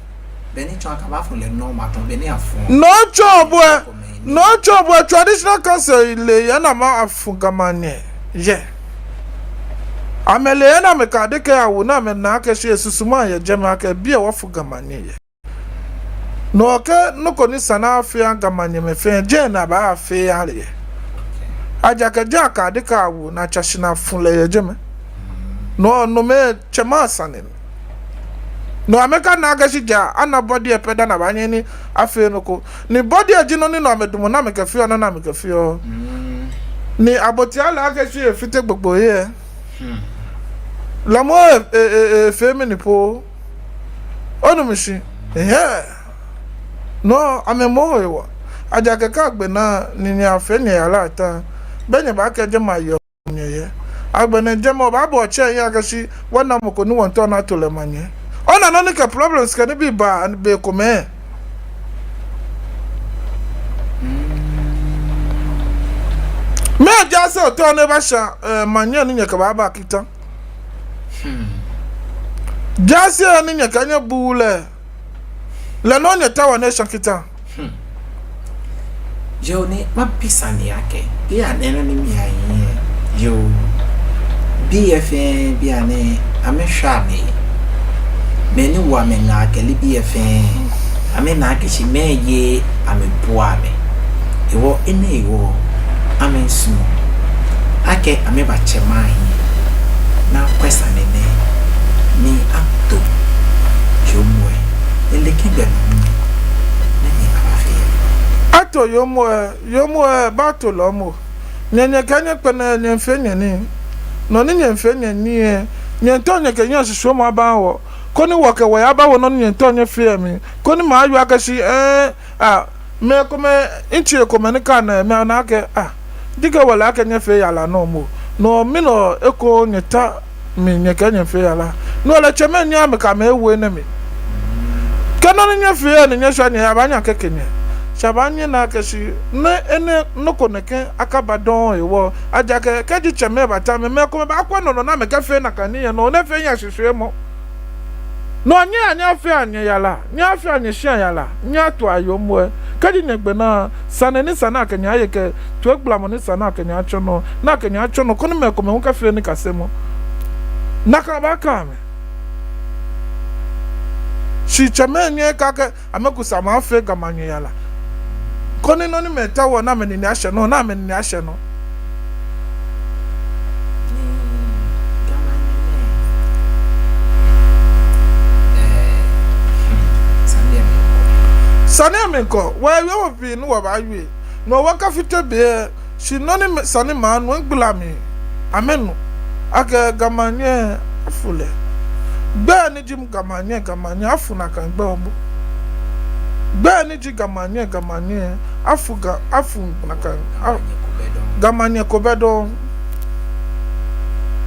Beni tsɔ akaba afu lɛ nɔ ma tɔ beni afu. No tsɔ bɔ. No tsɔ bɔ traditional council lɛ yɛ ni amɛafu Ga Manyɛ yɛ. Amɛle yɛ ni amɛkɛ adeka awo ni amɛna akɛ shi esusuma yɛ jɛmɛ akɛ biɛ wɔfu Ga Manyɛ yɛ. No kɛ nɔ ko ni sa ni afee aha Ga Manyɛmɛi fɛɛ, jɛmɛ ni abaafee aha lɛ yɛ. Ejaakɛ jɛmɛ akɛ adeka awo ni atsa shi ni afu lɛ yɛ jɛmɛ. No, nomɛi tsɛmɛi asane ni. No amɛkana akɛ shi ja, ana body lɛ pɛ dani abaanyɛ ni afee nɔ ko. Ni body lɛ ji nɔ ni no amɛdamɔ ni amɛkɛfeɔ nɔ ni amɛkɛfeɔ. Ni abotia lɛ akɛ shi efite gbogbo yɛ. Lamɔ e, e, e, efee mɛni po. Onu mi shishi. Ehɛɛ. No, amɛmɔ hewɔ. Ejaakɛ kɛ agbɛnɛ ni nyɛfee nyɛyara ta, bɛ nyɛbaakɛɛ jɛmɛ ayɔɔ nyɛ yɛ. Agbɛnɛ jɛmɛ obaabɔ otsɛ yɛ akɛ shi wɔna mɔ ko ni wɔmiitao ni ato lɛ manyɛ. Ona nɔ ni kɛ problems kɛ nibii baa bei komɛi. Mɛɛ jaase otao ni eba shã, eh, manyɛ ni nyɛkɛbaaba kita? Jaase ni nyɛkɛɛ nyɛbuuu lɛ, lɛ nɔ nyɛtaoɔ ni eshã kita? Yoo, ni mabi sane akɛ, bianɛ nɔ ni miyahi lɛ, yoo, bii lɛ fɛɛ bianɛ amɛshwa amɛ. Mɛi ni wo amɛ ŋaa kɛ nibii lɛ fɛɛ, amɛna akɛ shi mɛi yeee amɛbuaa amɛ. Hewɔ enɛ hewɔ, amɛmiisumɔ akɛ amɛbatsɛ maŋ lɛ ahiɛ ni akwɛ sane nɛɛ ni ato yoomo lɛ. Ele akɛ gbɛ nɔ ni abaafee. Ato yoomo lɛ, yoomo lɛ baato lɛ momo. Nyɛ, nyɛkɛɛ nyɛkpɛlɛɛɛ nyɛmiifee nyɛnii. Nɔ ni nyɛmiifee nyɛnii lɛ, nyɛmiitao nyɛkɛ nyɛshishiumɔ aba wɔ, koni wɔkɛ wɔhe aba wɔ nɔ ni nyɛmiitao nyɛfee lɛ mli, koni mɛi awie akɛ shi, eh, ah, mɛi komɛi, ntsi komɛi ni kɛ ana lɛ, mɛi ana akɛ, ah, ji akɛ wɔle akɛ nyɛfee yara nɔ momo. No mli nɔ eko nyɛta mli nyɛkɛɛ nyɛfee yara. No lɛ tsɛmɛi ni amɛkɛ amɛhe wo enɛ mli. Kɛ nɔ ni nyɛfee lɛ ni nyɛshwa nyɛhe, abaanyɛ akɛke nyɛ. Shi abaanyɛ ana akɛ shi nɛɛ, enɛ nɔ ko nɛkɛ akaba dɔŋŋ hewɔ. Ejaakɛ kɛji tsɛmɛi bata mli, mɛi komɛi baakwɛ nɔ nɔ ni amɛkɛfee nakai nii lɛ nɔ, ni efee nyɛshishiumɔ. No nyɛya nyɛyafea nyɛyara, nyɛyafea nyɛshia yara, nyɛyato yoomo lɛ. Kɛji nyɛgbe naa, sane ni sa ni akɛ nyɛ aye kɛ toigbalamɔ ni sa ni akɛ nyɛ atsɔ nɔ, ni akɛ nyɛ atsɔ nɔ, koni mɛi komɛi hu kɛfee nikasemɔ. Nakai baakã amɛ. Shi tsɛmɛi nyɛɛɛ akɛ amɛkusama afee Ga Manyɛ yara. Koni nɔ ni amɛtaoɔ ni amɛnine ashɛ nɔ, ni amɛnine ashɛ nɔ. Sane lɛ miikɔ, wɔyɛ wiemɔ pii ni wɔbaawie. No wɔkafite be lɛ, shi nɔ ni mɛi, sane ni maŋ nu lɛ, migbala mli, amɛnu akɛ Ga Manyɛ afu lɛ. Gbɛi ni ji Ga Manyɛ, Ga Manyɛ afu nakai gbɛi momo. Gbɛi ni ji Ga Manyɛ, Ga Manyɛ afu, Ga, afu nakai, a, Ga Manyɛ ko bɛ dɔŋŋ.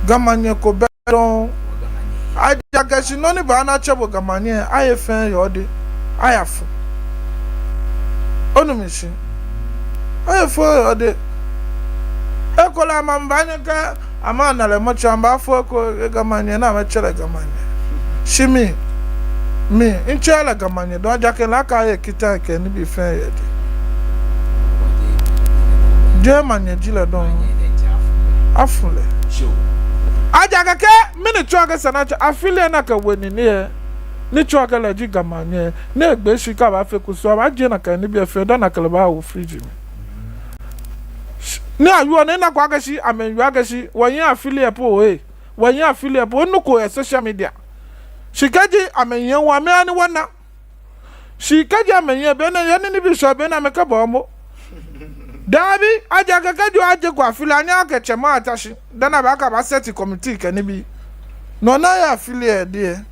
Ga Manyɛ ko bɛ dɔŋŋ. Ejaakɛ shi nɔ ni baanyɛ atsɛ bo Ga Manyɛ, aye fɛɛ yɛ odɛŋ, ayafu. Onu mi shishi? Aye fɛɛ yɛ odɛŋ. Ekolɛ amɛbaanyɛ akɛ amɛna lɛ mɔ tsɛ, amɛbaafo eko yɛ Ga Manyɛ ni amɛtsɛ lɛ Ga Manyɛ. Shi mi, mi, mitsɛɛɛ lɛ Ga Manyɛ dɔŋŋ, ejaakɛ lɛ akɛ aye kita kɛ nibii fɛɛ yɛ edɛŋ. Jeee manyɛ ji lɛ dɔŋŋ. Afu lɛ. Ejaakɛ kɛ mɛni tsɔɔ akɛ esa ni atsɛ afili lɛ nakai we nine lɛ, ni tsɔɔ akɛ lɛ ji Ga Manyɛ, ni egbe shi kɛ abaafee kusum, abaajie nakai nibii lɛ fɛɛ dani akɛ lɛ baawo fridge mli. Ni awieɔ ni minako akɛ shi, amɛmiiwie akɛ shi, wɔyɛ afili lɛ po ee, wɔyɛ afili lɛ po, minuko yɛ social media. Shi kɛji amɛyɛ wɔ, amɛha ni wɔna. Shi kɛji amɛyɛ, be ni yɛ ni nibii shɛɔ, be ni amɛkɛba momo. Dabi, ejaakɛ kɛji aje ko afili lɛ, anyɛɛɛ akɛ tsɛmɛi ata shi dani abaakɛɛ abaa set committee kɛ nibii. No ni yɔɔ afili lɛ dɛŋ.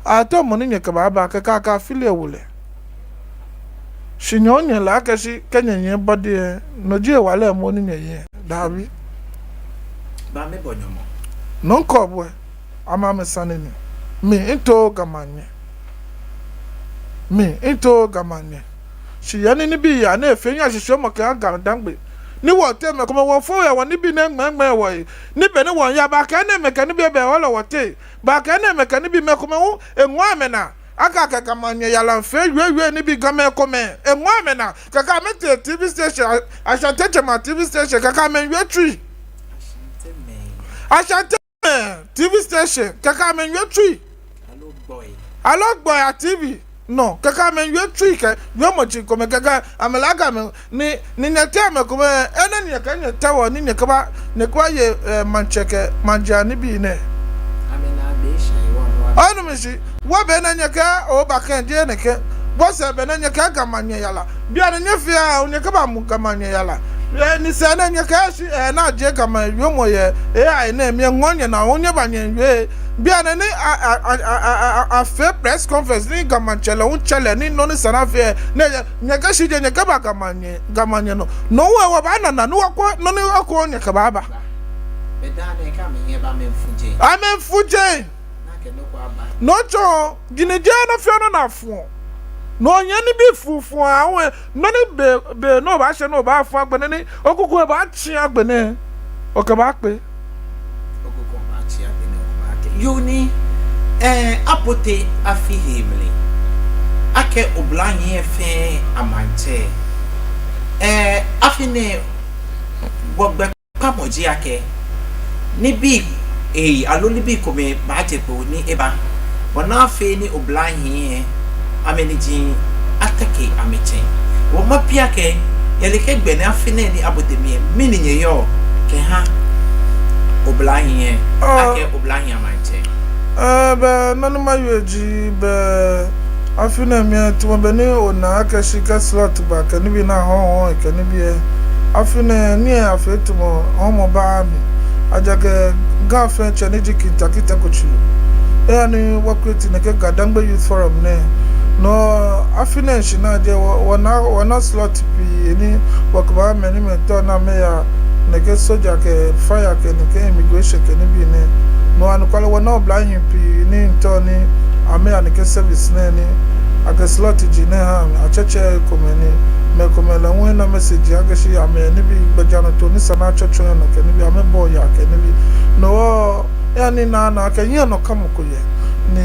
Ato mɔ ni nyɛkɛbaaba, kɛkɛ akɛ afili lɛ awo lɛ. Shi nyɛ hu nyɛle akɛ shi kɛ nyɛyɛ body lɛ, no ji hewalɛ momo ni nyɛyɛ. Dabi. Ba mi bɔ nyɔmɔ. No mikɛɔ bo lɛ, amɛ amɛsane ni. Mi, mitooo Ga Manyɛ. Mi, mitooo Ga Manyɛ. Shi yɛ ni nibii yaa nɛɛ fɛɛ, nyɛshishiumɔ kɛha Ga-Dangme. Ni wɔteŋ mɛi komɛi wɔfo yɛ wɔnibii ni eŋmɛŋmɛ wɔhe. Ni be ni wɔyaa, baakɛɛ ni mɛi kɛ nibii bɛ wala wɔteŋ. Baakɛɛ ni mɛi kɛ nibii, mɛi komɛi hu eŋɔɔ amɛnaa. Akɛ akɛ Ga Manyɛ yara fee wieewieee nibii, Gamɛi komɛi eŋɔɔ amɛnaa. Kɛkɛ amɛtee T V station, a-, Ashanti Tsɛmɛi a-T V station, kɛkɛ amɛwieɔ tsui. Ashanti mɛi. Ashanti mɛi a-T V station, kɛkɛ amɛwieɔ tsui. Aloo gbɔi a-T V nɔ, kɛkɛ amɛwieɔ tsui kɛ wiemɔi komɛi, kɛkɛ amɛlaaga amɛ ni, ni nyɛteŋ mɛi komɛi, enɛ nyɛkɛ nyɛtaoɔ ni nyɛkɛba, nyɛkɛbaye, eh, maŋtsɛ kɛ maŋjaa nibii nɛɛ. Onu mi shishi, wɔ be ni nyɛkɛɛ obaakɛɛ jeee nɛkɛ, wɔ sɛɛ be ni nyɛkɛɛ Ga Manyɛ yara. Bianɛ nyɛfɛɛ, nyɛkɛba mu Ga Manyɛ yara. Eh, ni sɛɛ nɛɛ nyɛkɛɛ shi, eh, ni ajie Ga Manyɛ wiemɔ yɛ, eh, A I nɛɛ mli, eŋɔɔ nyɛnaa, onyɛ ba nyɛwie. Bianɛ ni a, a, afee press conference ni Ga Maŋtsɛ lɛ hu tsɛ lɛ ni nɔ ni esa ni afee, ni nyɛkɛɛ shi jeee nyɛkɛba Ga Manyɛ, Ga Manyɛ nɔ. No hewɔ wɔbaana nɔ ni wɔkɔ, nɔ ni wɔkɔ nyɛkɛbaaba. Amɛmiifu jeŋ. No tsɔɔ, gini jeee nɔ fɛɛ nɔ ni afuɔ. No hewɔ nyɛ nibii fuufuu ahu, nɔ ni be, be ni obaashɛ ni obaafu agbɛnɛ ni okuku lɛ baatsi agbɛnɛ, okɛbaakpe. Okuku baatsi agbɛnɛ, okɛbaakpe. Yoo ni, eh, Abote afi hee mli. Akɛ oblahii lɛ fɛɛ amaŋtsɛ. Eh, afi nɛɛ wɔgbɛ kpamɔ ji akɛ nibii, eh, aloo nibii komɛi baaje kpo ni eba. Bɔ ni afee ni oblahii lɛ amɛniji ateke amɛtsɛŋ. Wɔmiibi akɛ, yɛ nɛkɛ gbɛ nɛɛ afi nɛɛ ni Abote mli lɛ, mɛni nyɛyɔɔ kɛha oblahii lɛ, ah, akɛ oblahii amaŋtsɛ? Eh, bɛ, nɔ ni mawie ji, bɛ, afi nɛɛ mli lɛ, tamɔ bɔ ni ona akɛ shi kɛ slot ba kɛ nibii ni ahɔɔ hɔɔ kɛ nibii lɛ, afi nɛɛ, ni afee tamɔ hɔmɔ baaa mli. Ejaakɛ Ga fɛɛ tsɛ ni ji Kinta Kita Kotso, eya ni wɔ create nɛkɛ Ga-Dangme Youth Forum nɛɛ. No afi nɛɛ shishi ni aje wɔ, wɔna, wɔna slot pii ni wɔkɛbaa mɛi ni miitao ni amɛya nɛkɛ soja kɛ fire kɛ nɛkɛ immigration kɛ nibii nɛɛ. No anɔkwale wɔna oblahii pii ni miitao ni amɛya nɛkɛ service nɛɛ ni akɛ slot ji nɛɛ ha amɛ, atsɛtsɛ ekomɛi ni mɛi komɛi lɛ hu ena message akɛ shi amɛnibii gbɛjianɔtoo ni esa ni atsɔtsɔ nɔ kɛ nibii, amɛbɔɔ yaa kɛ nibii. No hewɔ eya ni ana akɛ hiɛnɔkamɔ ko yɛ. Ni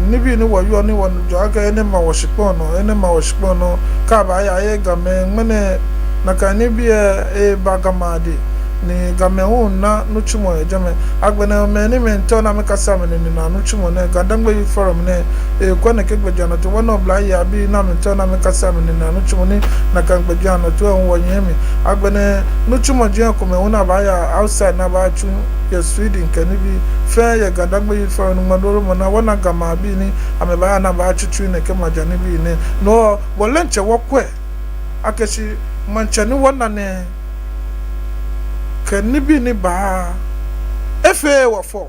nibii ni wɔyɔɔ ni wɔjɔɔ akɛ enɛ ma wɔshikpɔŋ nɔ, enɛ ma wɔshikpɔŋ nɔ, kɛ abaaya aye Gamɛi ŋmɛnɛ, nakai nibii lɛ eba Gamɛi adɛŋ. Ni Gamɛi hu naa nitsumɔ yɛ jɛmɛ. Agbɛnɛ mɛi ni amɛmiitao ni amɛkase amɛnine naa nitsumɔ nɛɛ, GaDangme Youth Forum nɛɛ, ekwɛ nɛkɛ gbɛjianɔtoo, wɔna oblayei abii ni amɛmiitao ni amɛkase amɛnine naa nitsumɔ ni nakai gbɛjianɔtoo lɛ hu wɔnyiɛ mli. Agbɛnɛ nitsumɔi komɛi hu ni abaaya outside ni abaatsu yɛ Sweden kɛ nibii fɛɛ yɛ GaDangme Youth Forum nɔ. Ŋmadɔɔromɔ naa wɔna Gamɛi abii ni amɛbaaya ni abaatsutsui nɛkɛ maja nibii nɛɛ. No hewɔ lɛ diɛŋtsɛ wɔkwɛ akɛ shi maŋtsɛ ni wɔna nɛɛ kɛ nibii ni baa, efeee wɔ fɔ.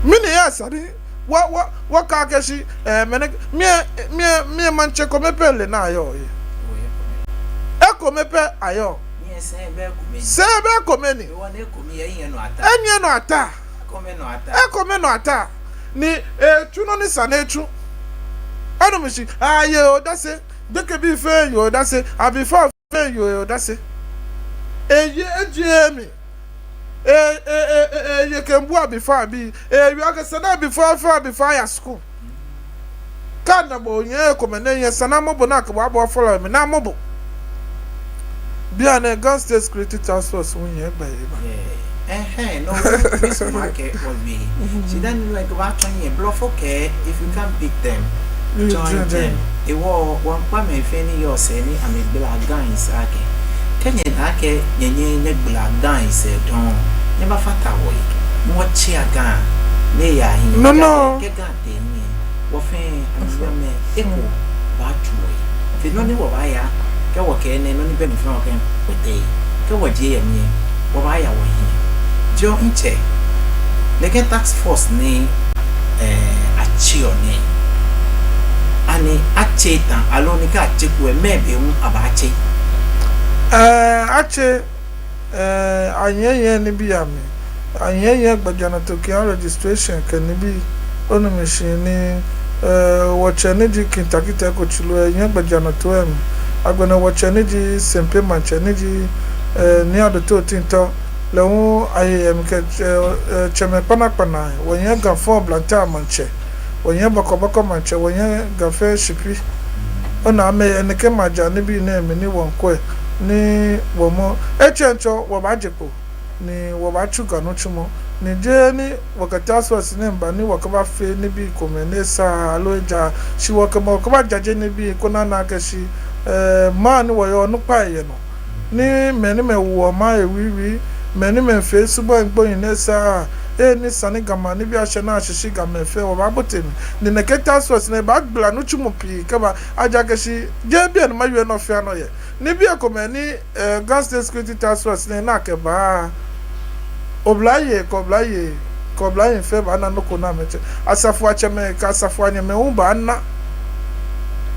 Mɛni hewɔ esa ni wɔ, wɔ, wɔkakɛɛ akɛ shi, eh, mɛni, mɛi, mɛi, mɛi maŋtsɛ kome pɛ lɛ ni ayɔɔ yɛ. Ekome pɛ ayɔɔ. Sɛɛ bɛ ekome ni. Enyiɛ nɔ ataa. Ekome nɔ ataa. Ni etsu nɔ ni sa ni etsu. Onu mishishi, aye odase. Gbekɛbii fɛɛ ye odase. Abifao fɛɛ ye odase. Eye, ejie mli. E, e, e, e, eye kɛmiibua abifao abii. Ewie akɛ esa ni abifao fɛɛ abifao aya skul. Kɛ ana bo onyɛ ekomɛi ni onyɛ, esa ni amɔ bo ni akɛ bo aba fɔlɔ mli ni amɔ bo. Bianɛ Ga State Security Task Force hu yɛ gbɛ yɛ ba. Ɛhɛɛ, no, mi sumɔɔ akɛ wɔbi. Shi dani no ekɛba tsɔ yɛ blɔfo kɛɛ, if you can't beat them, join them. Hewɔ wɔmiikpa mɛi fɛɛ ni yɔɔ sɛɛ ni amɛgbala guns akɛ, kɛ nyɛna akɛ nyɛ, nyɛ, nyɛgbala guns lɛ dɔŋŋ, nyɛbafata wɔhe. Ni wɔtsia Ga ni eya hiɛ. No, no. Kɛ Ga tee hiɛ, wɔ fɛɛ amɛmɛi eko baatsu wɔhe. Fe nɔ ni wɔbaaya, kɛ wɔkɛɛ nɛɛ nɔ ni bɛ mli fɛɛ wɔkɛkpɛtɛ he. Kɛ wɔjie yɛ mli lɛ, wɔbaaya wɔhiɛ. Jio, ntsɛ, nɛkɛ task force ni, eh, atseɔ nɛɛ, ani atse eta, aloo ni kɛ atseko lɛ, mɛɛ be hu abaatse? Eh, atse, eh, anyiɛ, nyiɛ nibii amli. Anyiɛ, nyiɛ gbɛjianɔtoo kɛ registration kɛ nibii. Onu mishishi ni, eh, wɔtsɛ ni ji King Tackie Teiko Tsuru lɛ, enyiɛ gbɛjianɔtoo lɛ mli. Agbɛnɛ wɔtsɛ ni ji Sempe maŋtsɛ ni ji, eh, Nii Adote Otintor, lɛ hu aye emli kɛ, eh, eh, tsɛmɛi kpanakpanai. Wɔnyiɛ Ga fɛɛ Oblahii maŋtsɛ. Wɔnyiɛ Bɔkɔbɔkɔ maŋtsɛ, wɔnyiɛ Ga fɛɛ Shipi. Ona amɛ, nɛkɛ maja nibii nɛɛ mli ni wɔmiikwɛ ni wɔmɔ. Etsɛŋ tsɔ wɔbaaje kpo ni wɔbaatsu Ga nitsumɔ. Ni jeee ni wɔkɛ task force nɛɛ miiba ni wɔkɛbafee nibii komɛi ni esaaa aloo ejaaa. Shi wɔkɛma wɔkɛbajaje nibii koni ana akɛ shi, eh, maŋ ni wɔyɔɔ, onukpai yɛ nɔ. Ni mɛi ni amɛwoɔ maŋ lɛ wuiwui, mɛi ni amɛfeɔ subaŋ gbohii ni esaaa, eh, ni esa ni Ga maŋ nibii ashɛ ni ashishi Gamɛi fɛɛ, wɔbaabote mli. Ni nɛkɛ task force nɛɛ baagbala nitsumɔ pii kɛba, ejaakɛ shi jeee biɛ ni mawie nɔ fɛɛ nɔ yɛ. Nibii komɛi ni, eh, Ga State Security Task Force nɛɛ ni akɛba, oblayei kɛ oblayei kɛ oblahii fɛɛ baana nɔ ko ni amɛtsɛ. Asafoiatsɛmɛi kɛ asafoianyɛmɛi hu baana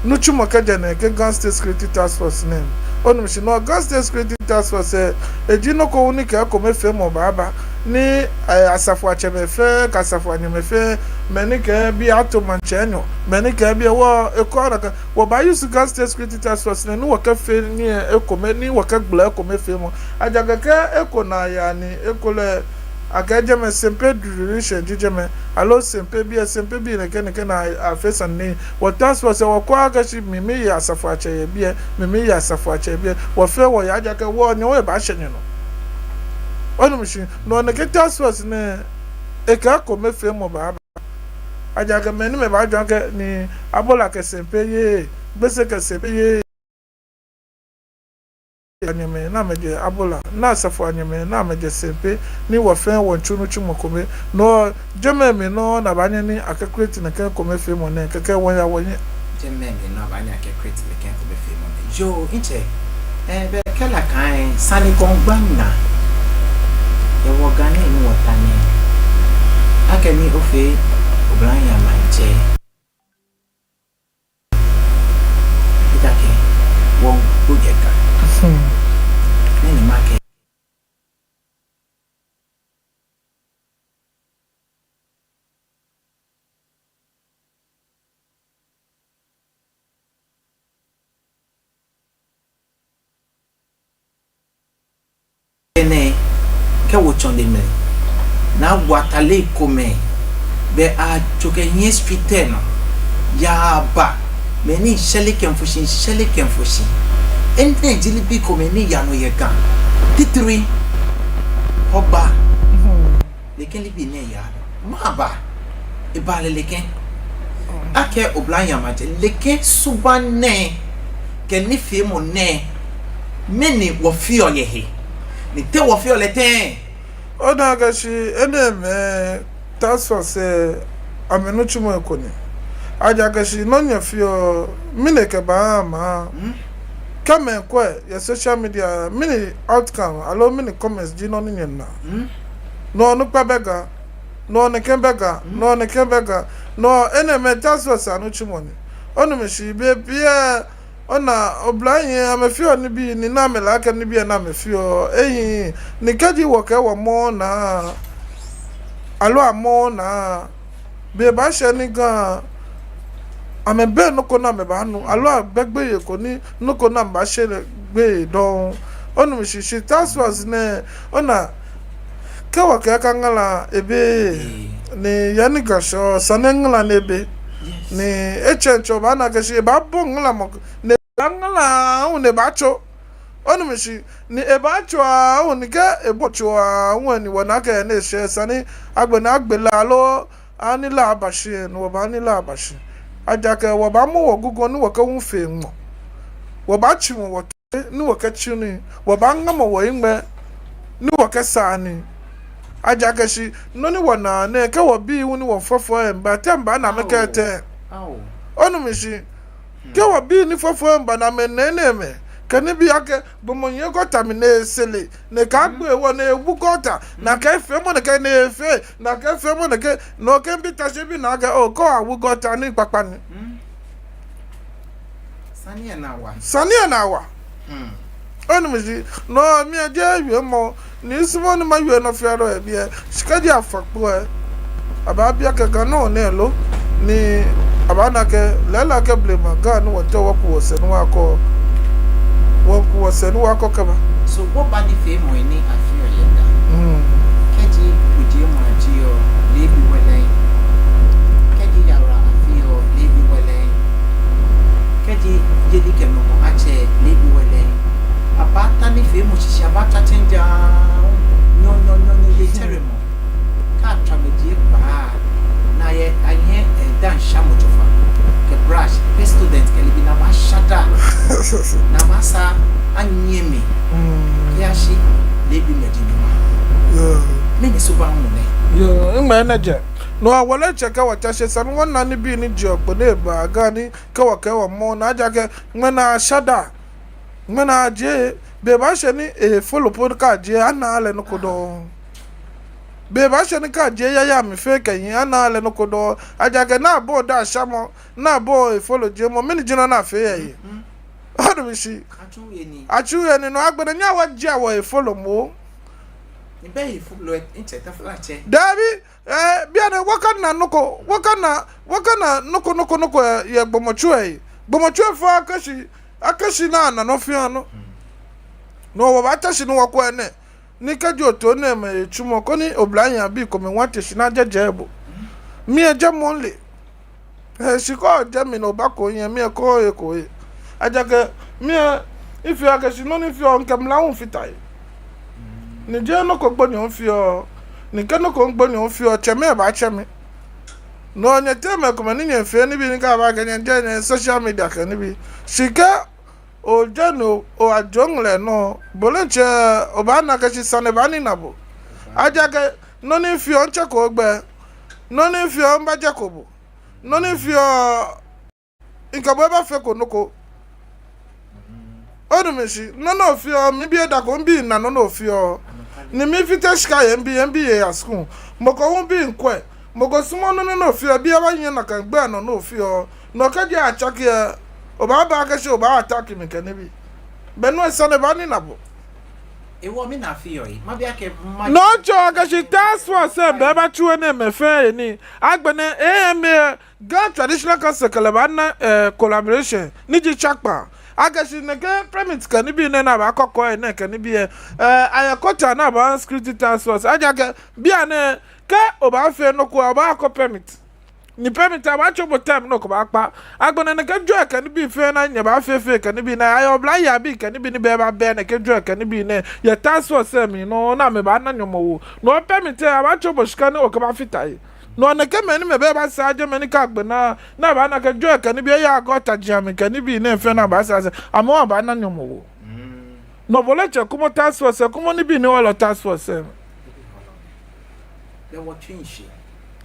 nitsumɔ kɛjɛ nɛkɛ Ga State Security Task Force nɛɛ. Onu mishishi, no Ga State Security Task Force lɛ, eji nɔ ko hu ni kɛ ekomefeemɔ baaba. Ni, eh, asafoiatsɛmɛi fɛɛ kɛ asafoianyɛmɛi fɛɛ, mɛi ni kɛɛ biɛ ato maŋtsɛ enyɔ, mɛi ni kɛɛ biɛ wɔ eko ara ka, wɔbaa use Ga State Security Task Force nɛɛ ni wɔkɛfee nii lɛ ekome, ni wɔkɛgbala ekomefeemɔ. Ejaakɛ kɛ eko naa yaa ni ekolɛ akɛɛ jɛmɛ Sempe division ji jɛmɛ, aloo Sempe biɛ, Sempe bii nɛkɛ nɛkɛ ni afee sane nɛɛ, wɔ task force lɛ wɔkɛɔ akɛ shi mi miiya asafoiatsɛ yɛ biɛ, mi miiya asafoiatsɛ yɛ biɛ, wɔ fɛɛ wɔya, ejaakɛ wɔnyɛŋ wɔhe baashɛ nyɛnɔ. Onu mishishi, no nɛkɛ task force nɛɛ ekɛ ekomefeemɔ baaba. Ejaakɛ mɛi ni amɛbaajwɛŋ akɛ ni Abola kɛ Sempe yeee, Gbese kɛ Sempe yeee, anyɛmɛi ni amɛjɛ Abola, ni asafoianyɛmɛi ni amɛjɛ Sempe, ni wɔ fɛɛ wɔmiitsu nitsumɔ kome. No jɛmɛ mli nɔŋŋ ni abaanyɛ ni akɛ-create nɛkɛ ekomefeemɔ nɛɛ, kɛkɛ wɔya wɔhiɛ. Jɛmɛ mli nɔŋŋ abaanyɛ akɛ-create nɛkɛ ekomefeemɔ nɛɛ. Yoo, ntsɛ, eh, bɛ kɛ nakai lɛ, sane ko miigba minaa yɛ wɔ Ga nɛɛ ni wɔta nɛɛ, akɛni ofee oblahii amaŋtsɛ. Ejaakɛ wɔmiikpɔ jɛ Ga. Hmm. Mɛni makɛɛ? Enɛ, kɛ wɔtsɔ lɛ mli, ni awo atade komɛi, bɛ atsɔ kɛnyiɛ street lɛ nɔ, yaaba, mɛi ni shɛre kɛmiifo shi, shɛre kɛmiifo shi. Enɛ ji nibii komɛi ni yaa nɔ yɛ Ga. Titri Hɔgbaa. Nɛkɛ nibii nɛɛ yaa nɔ. Mɛɛba? Ebaa lɛ nɛkɛ. Akɛ oblahii amajɛ nɛkɛ subaŋ nɛɛ kɛ nifeemɔ nɛɛ, mɛni wɔfeɔ yɛ he? Ni te wɔfeɔ lɛ tɛŋŋ? Ona akɛ shi enɛɛmɛi task force lɛ, amɛnitsumɔ eko ni. Ejaakɛ shi nɔ ni nyɛfeɔ, mɛni kɛbaa maŋ? Kɛ mɛi kwɛ yɛ social media, mɛni outcome, aloo mɛni comments ji nɔ ni nyɛnaa? No onukpa bɛ Ga, no nɛkɛ bɛ Ga, no nɛkɛ bɛ Ga, no enɛɛmɛi task force anitsumɔ ni. Onu mi shishi, bei pii lɛ, ona oblahii amɛfeɔ nibii ni amɛle akɛ nibii ni amɛfeɔ ehiii, ni kɛji wɔkɛɛ wɔmɔ naa, aloo amɔ naa, be baashɛ ni Ga amɛbɛ nɔ ko ni amɛbaanu, aloo abɛ gbeyei ko ni nɔ ko ni amɛbaashɛ lɛ gbeyei dɔŋŋ. Onu mi shishi, task force nɛɛ, ona, kɛ wɔkɛɛ akɛ ŋala ebeee, ni yɛ ni Ga shɛɔ, esa ni ŋala nɛɛ ebe. Ni etsɛŋ tsɔ obaana akɛ shi ebaabɔ ŋalamɔ, ni ebaŋala aahu ni ebaatso. Onu mi shishi, ni ebaatso aahu ni kɛ ebɔtso aahu ni wɔna akɛ ni eshɛ, esa ni agbɛnɛ agbe La aloo ani La aba shi, ni wɔbaani La aba shi. Ejaakɛ wɔbaamɔ wɔgugɔ ni wɔkɛwo fee ŋmɔ. Wɔbaatsimɔ wɔtsɛ ni wɔkɛtsi nii, wɔbaaŋamɔ wɔhiŋmɛi ni wɔkɛsaa nii. Ejaakɛ shi nɔ ni wɔnaa nɛɛ, kɛ wɔbii hu ni wɔfɔfɔɔ lɛ miiba, te mibaana amɛ kɛ tɛŋŋ? Onu mi shishi, kɛ wɔbii ni fɔfɔɔ lɛ miiba ni amɛna enɛɛmɛi, kɛ nibii akɛ gbɔmɔ nyiɛ gɔta mli ni esele, ni ekɛɛ agbe wɔ ni ewu gɔta, ni akɛɛ efee mɔ nɛkɛ ni efee, ni akɛɛ efee mɔ nɛkɛ, ni okɛ mibi ta shi ebi naa akɛ, oo, kɛ awu gɔta nii kpakpa ni. Sane lɛ naa wa. Sane lɛ naa wa. Onu mi shishi, no mli lɛ jeee wiemɔ ni misumɔɔɔ ni mawie nɔ fiaa nɔ yɛ biɛ. Shi kɛji afã kpo lɛ, abaabi akɛ Ga nɔ nɛ lo? Ni abaana akɛ lɛɛlɛŋ akɛ blema Ga ni wɔteŋ wɔku wɔsɛɛ ni wɔkɔ. Wɔku wɔsɛɛ ni wɔkɔ kɛba. So, wɔba nifeemɔi ni afeɔ yɛ Ga. Kɛji kujiemɔ ajieɔ, leebi wɛlɛŋ. Kɛji yara afeɔ, leebi wɛlɛŋ. Kɛji yeli kɛ nɔmɔ atsɛ, leebi wɛlɛŋ. Abaata nifeemɔ shishi, abaata change aahu. Nyɔɔŋ, nyɔɔŋ, nyɔɔŋ, nyɔɔŋ, yei tsɛremɔ. Kɛ atswa gbɛjianɔ kpaa, ni ayɛ, ayɛ, eh, daŋ shamɔ tsɔfa. Kɛ brush, Pepsodent kɛ leebi ni abaashata. Ni abaasaa anyiɛ mli. Kɛyashi leebi mli ji nyɔŋma. Mɛni subaŋ hu nɛ? Yoo, ŋmɛnɛ jɛ. No hewɔ lɛ etsɛɛɛ akɛ wɔtsa shi, esa ni wɔna nibii ni jeɔ kpo ni ebaa Ga ni kɛ wɔkɛɛ wɔmɔ naa, ejaakɛ ŋmɛnɛ ashada. Ŋmɛnɛ ajie, be baashɛ ni efolo po kɛ ajie, anaaa lɛ nɔ ko dɔŋŋ. Be baashɛ ni kɛ ajie yaya mli fɛɛ kɛ hiɛ, anaaa lɛ nɔ ko dɔŋŋ. Ejaakɛ ni abɔ daŋ shamɔ, ni abɔ efolo jiemɔ, mɛni ji nɔ ni afeɔ yɛ he? Onu mi shishi. Atsu yɛ ni. Atsu yɛ ni, no agbɛnɛ nyɛhaa wɔjie wɔ efolo moŋ. Ni bɛ efolo lɛ, ntsɛ taflatsɛ. Dabi, eh, bianɛ wɔkana nɔ ko, wɔkana, wɔkana nɔ ko, nɔ ko, nɔ ko, eh, yɛ gbɔmɔtso lɛ. Gbɔmɔtso lɛ fɛɛ akɛ shi, akɛ shi ni ana nɔ fiaa nɔ. No hewɔ wɔbaata shi ni wɔkwɛ enɛ. Ni kɛji oto enɛɛmɛi etsumɔ koni oblahii abii komɛi hu ate shi ni ajɛjɛ bo. Mi lɛ jɛmɔ mile. Eh, shi kɛ ojɛ mi ni obako hiɛ, mi lɛ kɔɔyɔɔ kɔɔyɔɔ. Ejaakɛ mi lɛ, mifeɔ akɛ shi nɔ ni mifeɔ mikɛ mla hu fata he. Ni jeee nɔ ko gbonyo mifeɔ. Ni kɛ nɔ ko gbonyo mifeɔ, tsɛmɛi baatsɛ mi. No nyɛteŋ mɛi komɛi ni nyɛfeɔ nibii ni kɛ aba kɛ nyɛ jɛ nyɛ social media kɛ nibii. Shi kɛ ojɛ ni o, o ajo ŋlɛ nɔ, bo lɛ ntsɛ, obaana akɛ shi sane baanina bo. Ejaakɛ nɔ ni mifeɔ, ntsɛko gbɛ. Nɔ ni mifeɔ, mibaajɛko bo. Nɔ ni mifeɔ, mikɛ bo baafeko nɔ ko. Onu mi shishi, nɔ ni ofeɔ, mibi edako, mibi mina nɔ ni ofeɔ. Ni mifite shika yɛ mibii, yɛ mibii yɛ ya school. Mɔ ko hu mibi miikwɛ. Mɔ ko sumɔɔɔ nɔ ni ofeɔ, ebi aba hiɛ nakai gbɛ nɔ ni ofeɔ. No kɛji atsake lɛ, obaaba akɛ shi obaa-attack mi kɛ nibii. Be nɔ lɛ sane baanina bo. Ewɔ mi na fi yɔ yi. Mabi akɛ ma. No tsɔɔ akɛ shi task force lɛ bɛ batsu enɛɛmɛi fɛɛ he nii. Agbɛnɛ A M A, Ga Traditional Council kɛ lɛ baana, eh, collaboration ni ji tsakpaa. Akɛ shi nɛkɛ permit kɛ nibii nɛɛ ni abaakɔ kɔɔyɔɔ nɛɛ kɛ nibii lɛ, eh, ayɛ quota ni abaaha security task force. Ejaakɛ bianɛ kɛ obaafee nɔ ko lɛ, obaakɔ permit. Ni pɛ mi tɛ, abatsɔ bo time ni okɛbaakpa. Agbɛnɛ nɛkɛ jwɛi kɛ nibii fɛɛ ni nyɛbaafee fɛɛ kɛ nibii ni ayɛ oblayei abii kɛ nibii ni bɛ ba bɛ nɛkɛ jwɛi kɛ nibii nɛɛ yɛ task force lɛ mli nɔŋŋ ni amɛbaana nyɔmɔwoo. No pɛ mi tɛ, abatsɔ bo shika ni okɛbaafata he. No nɛkɛ mɛi ni amɛbɛ basaa jɛmɛ ni kɛ agbɛnɛ ni abaana akɛ jwɛi kɛ nibii yɛ gutter jia mli kɛ nibii nɛɛ fɛɛ ni abasaa sɛɛ, amɛ hu abaana nyɔmɔwoo. No bo lɛ tsɛ, kwɛmɔ task force, kwɛmɔ nibii ni wɔlɔ task force.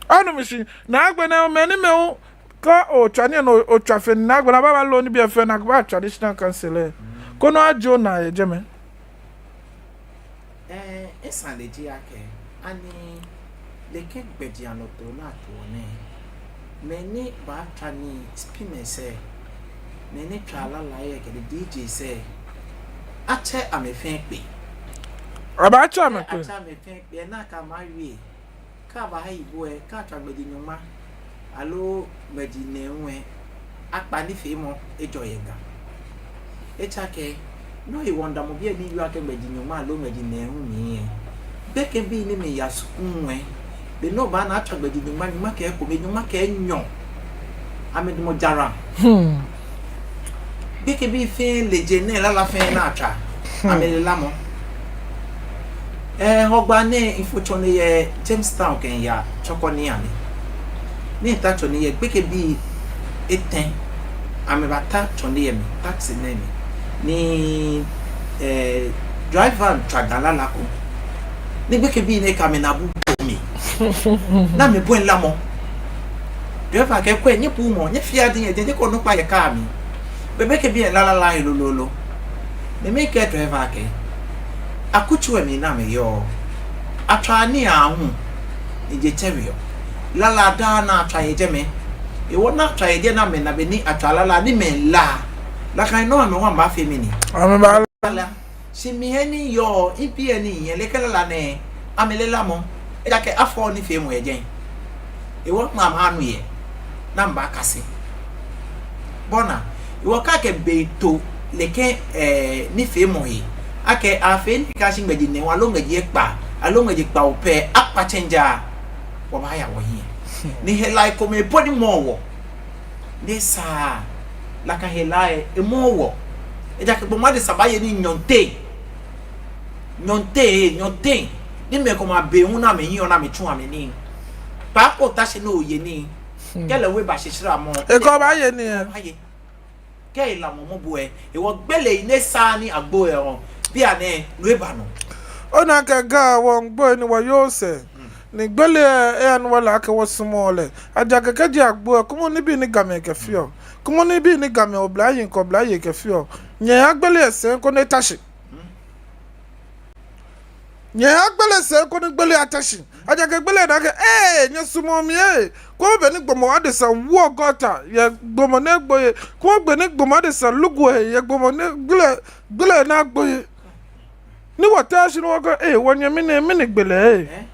Onu mi shishi? Ni agbɛnɛ mɛi ni amɛ hu kɛ otswa nii ni otswa fe ni agbɛnɛ abaa loo nibii fɛɛ ni akɛbaa traditional council lɛ. Koni ajie onaa yɛ jɛmɛ. Ɛɛ, esa ni eji akɛ, ani nɛkɛ gbɛjianɔtoo ni atoɔ nɛɛ, mɛi ni baatswa nii, spinners lɛ, mɛi ni tswaa lalai lɛ kɛ D Js lɛ, atsɛ amɛ fɛɛ kpee. Abaatsɛ amɛ kpee. Atsɛ amɛ fɛɛ kpee, ni akɛ amɛ awie. Kɛ abaaha yibo lɛ, kɛ atswa gbɛji nyɔŋma aloo gbɛji nɛɛhu lɛ, akpa nifeemɔ ejɔ yɛ Ga. Ejaakɛ nɔ hewɔ damɔ biɛ ni miyɔɔ akɛ gbɛji nyɔŋma aloo gbɛji nɛɛhu mli lɛ, gbekɛbii ni amɛyaa skul lɛ, be ni obaana atswa gbɛji nyɔŋma, nyɔŋma kɛ ekome, nyɔŋma kɛ enyɔ, amɛdamɔ jara. Gbekɛbii fɛɛ le je nɛɛ lala fɛɛ ni atswa. Amɛle lamɔ. Ɛɛ, Hɔgbaa nɛɛ mifo tsɔne yɛ Jamestown kɛmiiya Chorkor ni amɛ. Ni mita tsɔne yɛ gbekɛbii etɛ. Amɛbata tsɔne yɛ mli, taxi nɛɛ mli. Ni, ɛɛ, driver lɛ tswa Ga lala ko. Ni gbekɛbii nɛɛ kɛ amɛnaabu bo mli. Ni amɛbɔi lamɔ. Driver kɛɛ kwɛ, nyɛbuuu mɔ, nyɛfea diŋ yɛ jɛi, nyɛkɛ onukpa yɛ car mli. Be gbekɛbii lɛ lala lala he lolo lolo. Ni mikɛɛ driver akɛ, akutso lɛ mli ni amɛyɔɔ, atswaa nii aahu, ni je tsɛreɔ. Lala daa ni atswaa yɛ jɛmɛ. Hewɔ ni atswaa yɛ jɛi ni amɛna be ni atswaa lala ni amɛla. Nakai nɔŋŋ amɛ hu amɛbaafee mɛni? Amɛbaa lala. Shi mi he ni miyɔɔ, mibi he ni miyɛ lɛ, kɛ lala nɛɛ, amɛle lamɔ. Ejaakɛ afɔɔɔ nifeemɔ yɛ jɛi. Hewɔ ni amɛaanu yɛ, ni amɛbaakase. Bɔ ni, hewɔ kɛ akɛ be to nɛkɛ, ɛɛ, nifeemɔ he, akɛ afee ni kɛ ashi gbɛji nɛɛhu aloo gbɛji ekpaa aloo gbɛji kpawo pɛ, akpa change a, wɔbaaya wɔhiɛ. Ni helai komɛi po ni mɔɔ wɔ. Ni esa, nakai helai lɛ, emɔɔɔ wɔ. Ejaakɛ gbɔmɔ adesa baaye nii nyɔɔŋteŋ. Nyɔɔŋteŋ, nyɔɔŋteŋ. Ni mɛi komɛi abɛ hu ni amɛhiɔ ni amɛtsuɔ amɛnii. Kpaako ta shi ni oye nii. Kɛ lɛ hu eba shishramɔ. Ekɛ bo baaye nii. Baaye. Kɛ elamɔ mɔ bo lɛ, hewɔ gbele ni esa ni agbo lɛ ɔ, bianɛ no eba nɔ. Ona akɛ Ga wɔŋgbo ni wɔyɔɔ sɛɛ. Ni gbele lɛ, eya ni wɔle akɛ wɔsumɔɔɔ lɛ. Ejaakɛ kɛji agbo lɛ, kwɛmɔ nibii ni Gamɛi kɛfeɔ. Kwɛmɔ nibii ni Gamɛi oblayei kɛ oblayei kɛfeɔ. Nyɛha gbele lɛ sɛɛ koni eta shi. Nyɛha gbele lɛ sɛɛ koni gbele lɛ ata shi. Ejaakɛ gbele lɛ na akɛ, ee, nyɛsumɔɔ mi ee. Kwɛmɔ be ni gbɔmɔ adesa woɔ gutter yɛ gbɔmɔ ni egbo he. Kwɛmɔ be ni gbɔmɔ adesa lugu he yɛ gbɔmɔ ni gbele, gbele lɛ ni agbo he. Ni wɔta shi ni wɔkɛɛ, ee, wɔnyɛmi nɛɛ, mɛni gbele lɛ ee.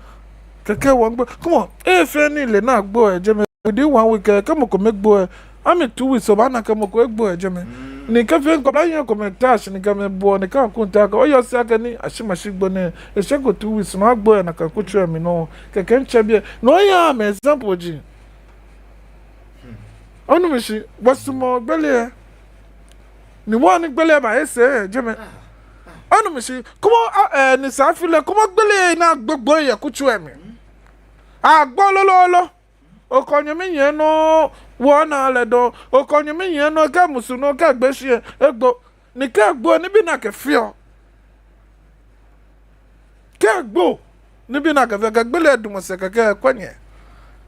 Kɛkɛ wɔŋgbo. Kwɛmɔ, efee ni lɛ ni agbo lɛ jɛmɛ. Within one week lɛ, kɛ mɔ ko miigbo lɛ, amɛ two weeks obaana akɛ mɔ ko egbo yɛ jɛmɛ. Ni kɛ fɛɛ ŋkɔ obaaye komɛi ta shi ni kɛ amɛbuɔ ni kɛ akun ta kɛ oyɔɔ sɛɛ akɛ ni ashimashi gbo nɛɛ, eshɛko two weeks ni agbo yɛ nakai akutso lɛ mli nɔ. Kɛkɛ mitsɛ biɛ. No hewɔ amɛ example ji. Onu mi shishi, wɔsumɔɔ gbele lɛ. Ni wɔha ni gbele lɛ aba esɛɛ yɛ jɛmɛ. Onu mi shishi, kwɛmɔ, a, ɛɛ, ni esa afi lɛ, kwɛmɔ gbele lɛ ni agbo gbo yɛ akutso lɛ mli. Agbo lolo lolo. Okɛ onyɛmi nyiɛ nɔ, wɔnaa lɛ dɔŋŋ. Okɛ onyɛmi nyiɛ nɔ, kɛ emusu nɔ, kɛ egbe shi lɛ, egbo. Ni kɛ egbo, nibii ni akɛfeɔ. Kɛ egbo, nibii ni akɛfeɔ, kɛ gbele lɛ damɔ sɛɛ kɛkɛ ekwɛ nyɛ.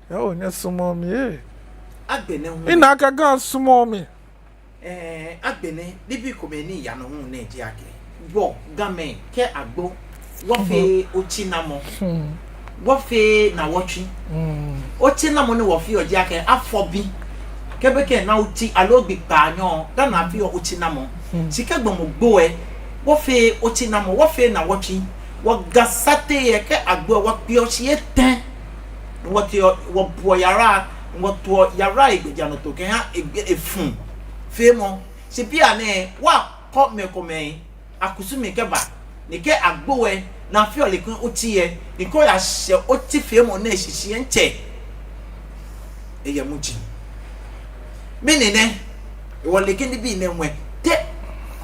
Yoo, nyɛsumɔɔɔ mi ee. Agbɛnɛ hu. Mina akɛ Ga sumɔɔɔ mi. Ɛɛ, agbɛnɛ, nibii komɛi ni yaa nɔ hu nɛ ji akɛ, wɔ Gamɛi kɛ agbo, wɔfeee otsinamɔ. Wɔfeee naawɔtsi. Otsinamɔ ni wɔfeɔ ji akɛ afɔ bi. Kɛ be kɛ ena otsi aloo gbi kpaanyɔ, dani afeɔ otsinamɔ. Shi kɛ gbɔmɔ gbo lɛ, wɔfeee otsinamɔ, wɔfeee naawɔtsi. Wɔ Ga Sate lɛ kɛ agbo lɛ wɔkpeɔ shi etɛ. Wɔteɔ, wɔbuɔ yara, wɔtoɔ yara lɛ gbɛjianɔtoo kɛha egbe efun feemɔ. Shi bianɛ, wɔkɔ mɛi komɛi akusum kɛba, ni kɛ agbo lɛ, ni afeɔ lɛ kɛ otsi lɛ, ni kɛ oyashɛ otsifeemɔ nɛɛ shishi lɛ, ntsɛ. eyɛ muji. Mɛni nɛ, wɔle akɛ nibii nɛɛ ŋwɛi tɛ,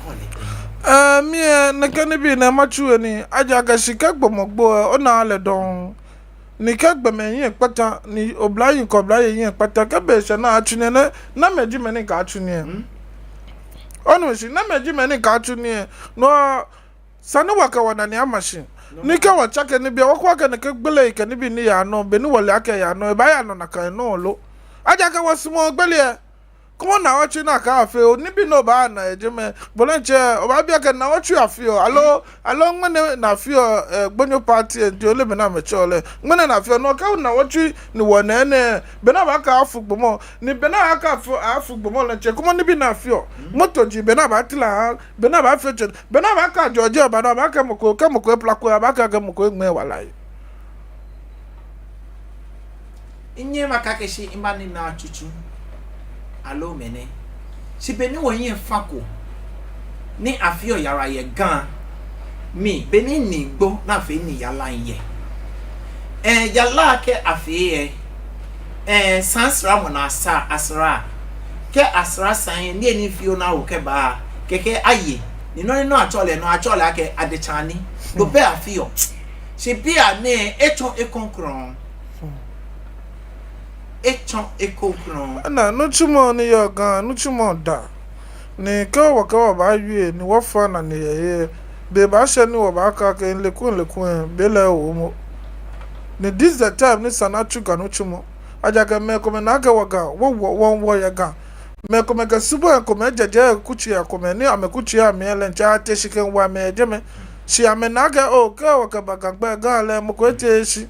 wɔle tɛ. Ɛɛ, mi lɛ, nɛkɛ nibii nɛɛ matsu he nii, ejaakɛ shi kɛ gbɔmɔ gbo lɛ, onaa lɛ dɔŋŋ. Ni kɛ gbɔmɛi hiɛ kpata, ni oblahii kɛ oblayei hiɛ kpata, kɛ be shɛ ni atsu nii lɛ, namɛi ji mɛi ni kɛɛ atsu nii lɛ? Hmm? Onu shishi, namɛi ji mɛi ni kɛɛ atsu nii lɛ? No, esa ni wɔkɛ wɔnane ama shi. Ni kɛ wɔtsake nibii lɛ, wɔkwɛ akɛ nɛkɛ gbele kɛ nibii ni yaa nɔ, bɔ ni wɔle akɛ eyaa nɔ, ebaaya nɔ nakai nɔŋŋ lo. Ejaakɛ wɔsumɔɔ gbele lɛ. Kɛ ona otsui ni akɛɛ afee oo, nibii ni obaana yɛ jɛmɛ. Bo diɛŋtsɛ obaabi akɛ ona otsui afeɔ, aloo, aloo ŋmɛnɛ ni afeɔ, ɛɛ, gbonyo party lɛ, ni ole bɔ ni amɛtsɛɔ lɛ. Ŋmɛnɛ ni afeɔ, no kɛ ona otsui ni wɔna nɛɛ, bɔ ni abaakɛɛ afu gbɔmɔ, ni bɔ ni akɛɛ afu, afu gbɔmɔ lɛ diɛŋtsɛ, kɛ nibii ni afeɔ. Moto ji bɔ ni abaatila, bɔ ni abaafee tsɛ, bɔ ni abaakɛɛ ajɔ jɛ aba ni abaakɛɛ mɔ ko, kɛ mɔ ko epila ko, abaakɛɛ akɛ mɔ ko eŋmɛ ewala lɛ. Minyɛŋ makɛɛ akɛ shi mibaa ni naa tsutsu, aloo mɛni. Shi be ni wɔhiɛ fa ko, ni afeɔ yara yɛ Ga mli, be ni nii gbo ni afeɔ nii yara yɛ. Ɛɛ, yara kɛ afeɔ lɛ, ɛɛ, sansara mɔ ni asa, asara. Kɛ asara sa lɛ, niyenii fioo ni awo kɛba, kɛkɛ aye. Ni nɔ ni nɔ atsɛɔ lɛ, nɔ atsɛɔ lɛ akɛ adetsa ni. No pɛ afeɔ. Shi bianɛ, etsɔ ekoŋŋ krɔŋŋ. Etsɔ ekoŋŋ krɔŋŋ. Ana nitsumɔ ni yɔɔ Ga, nitsumɔ da. Ni kɛ wɔkɛɛ wɔbaawie, ni wɔfɔ naa ni yɛ yɛ. Be baashɛ ni wɔbaakɛɛ akɛ mileku, mileku lɛ, be lɛ ewo momo. Ni this the time ni esa ni atsu Ga nitsumɔ. Ejaakɛ mɛi komɛi naa akɛ wɔ Ga, wɔ, wɔ, wɔ, wɔyɛ Ga. Mɛi komɛi kɛ subaŋ komɛi jɛjɛ kutsei komɛi ni amɛkutsei amli lɛ diɛŋtsɛ ate shi kɛwo amɛ jɛmɛ. Shi amɛnaa akɛ oo, kɛ wɔkɛba Ga gbɛ, Ga lɛ mɔ ko eteee shi.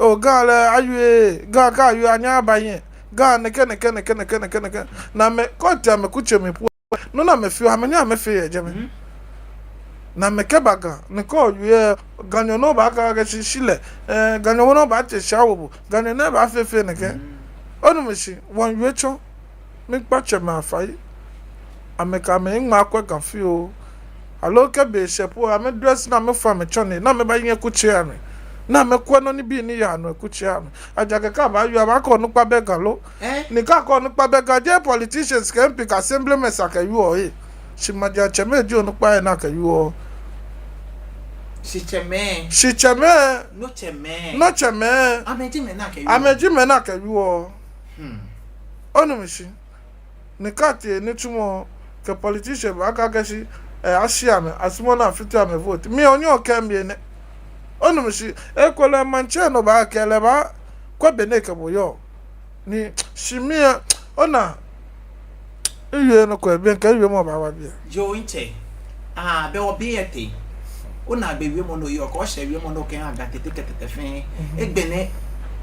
Oo, Ga lɛ awie, Ga kɛ awie anyɛ aba hiɛ. Ga nɛkɛ, nɛkɛ, nɛkɛ. Ni amɛ, kɛ otee amɛkutsei mli po, nɔ ni amɛfeɔ, amɛnyɛɛɛ amɛfee yɛ jɛmɛ. Ni amɛkɛba Ga, ni kɛ owie, Ganyo nɔ baakɛɛ akɛ shi, shi lɛ, ɛɛ, Ganyo nɔ baate shi awo bo, Ganyo nɛɛ baafee fɛɛ nɛkɛ. Onu mi shishi, wɔwie tsɔ. Miikpa tsɛmɛi afai. Amɛkɛ amɛhiŋmɛi akwɛ Ga fioo. Aloo kɛ be shɛ po, amɛdress ni amɛfɔ amɛtsɔ nii, ni amɛbaye kutsei amli. Ni amɛkwɛ nɔ nibii ni yaa nɔ yɛ kutsei amli. Ejaakɛ kɛ abaawie, abaakɛɛ onukpa bɛ Ga lo. Ni kɛ akɛɛ onukpa bɛ Ga, jeee politicians kɛ M P kɛ assemblymen akɛwieɔ lɛ. Shi maŋtsɛmɛi ji onukpai ni akɛwieɔ. Shitsɛmɛi. Shitsɛmɛi. Nɔtsɛmɛi. Nɔtsɛmɛi. Amɛji mɛi ni akɛwieɔ. Onu mi shishi. Ni kɛ atee nitsumɔ kɛ politician baakɛɛ akɛ shi, ɛɛ, ashi amɛ, asumɔɔɔ ni afite amɛ vote. Mi onyɛŋ okɛɛ mi enɛ. Onu mi shishi, ekolɛ maŋtsɛ nɔ baakɛɛ lɛ baakwɛ bɔ ni ekɛ bo yɔɔ. Ni shi mi lɛ, ona, miwie nɔ ko yɛ biɛ, mikɛ wiemɔ baawa biɛ. Yoo, ntsɛ. Aa, bɛ wɔbi yɛ tɛ. Ona be wiemɔ ni oyɔɔ, kɛ oshɛ wiemɔ ni okɛha Ga tete kɛ tete fɛɛ. Agbɛnɛ,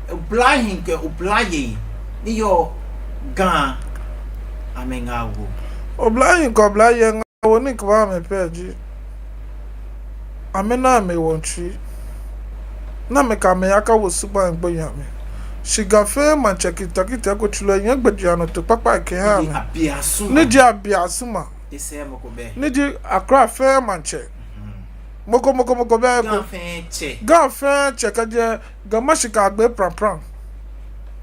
oblahii kɛ oblayei ni yɔɔ Ga, amɛŋaawoo. Oblahii kɛ oblayei ŋaawoo ni mikɛbaaha amɛ pɛ ji, amɛna amɛwɔŋ tsui. Ni amɛkɛ amɛhe akawo subaŋ gbonyo amli. Shi Ga fɛɛ maŋtsɛ kitakita ko tsulɔ enyɛ gbɛjianɔtoo kpakpa ekɛha amɛ. Ni ji Abiasuma. Ni ji Abiasuma. Ni ji Accra fɛɛ maŋtsɛ. Mɔ ko, mɔ ko, mɔ ko bɛ eko. Ga fɛɛ tsɛ. Ga fɛɛ tsɛ kɛjɛ Ga Mashi kɛyagbe Prampram.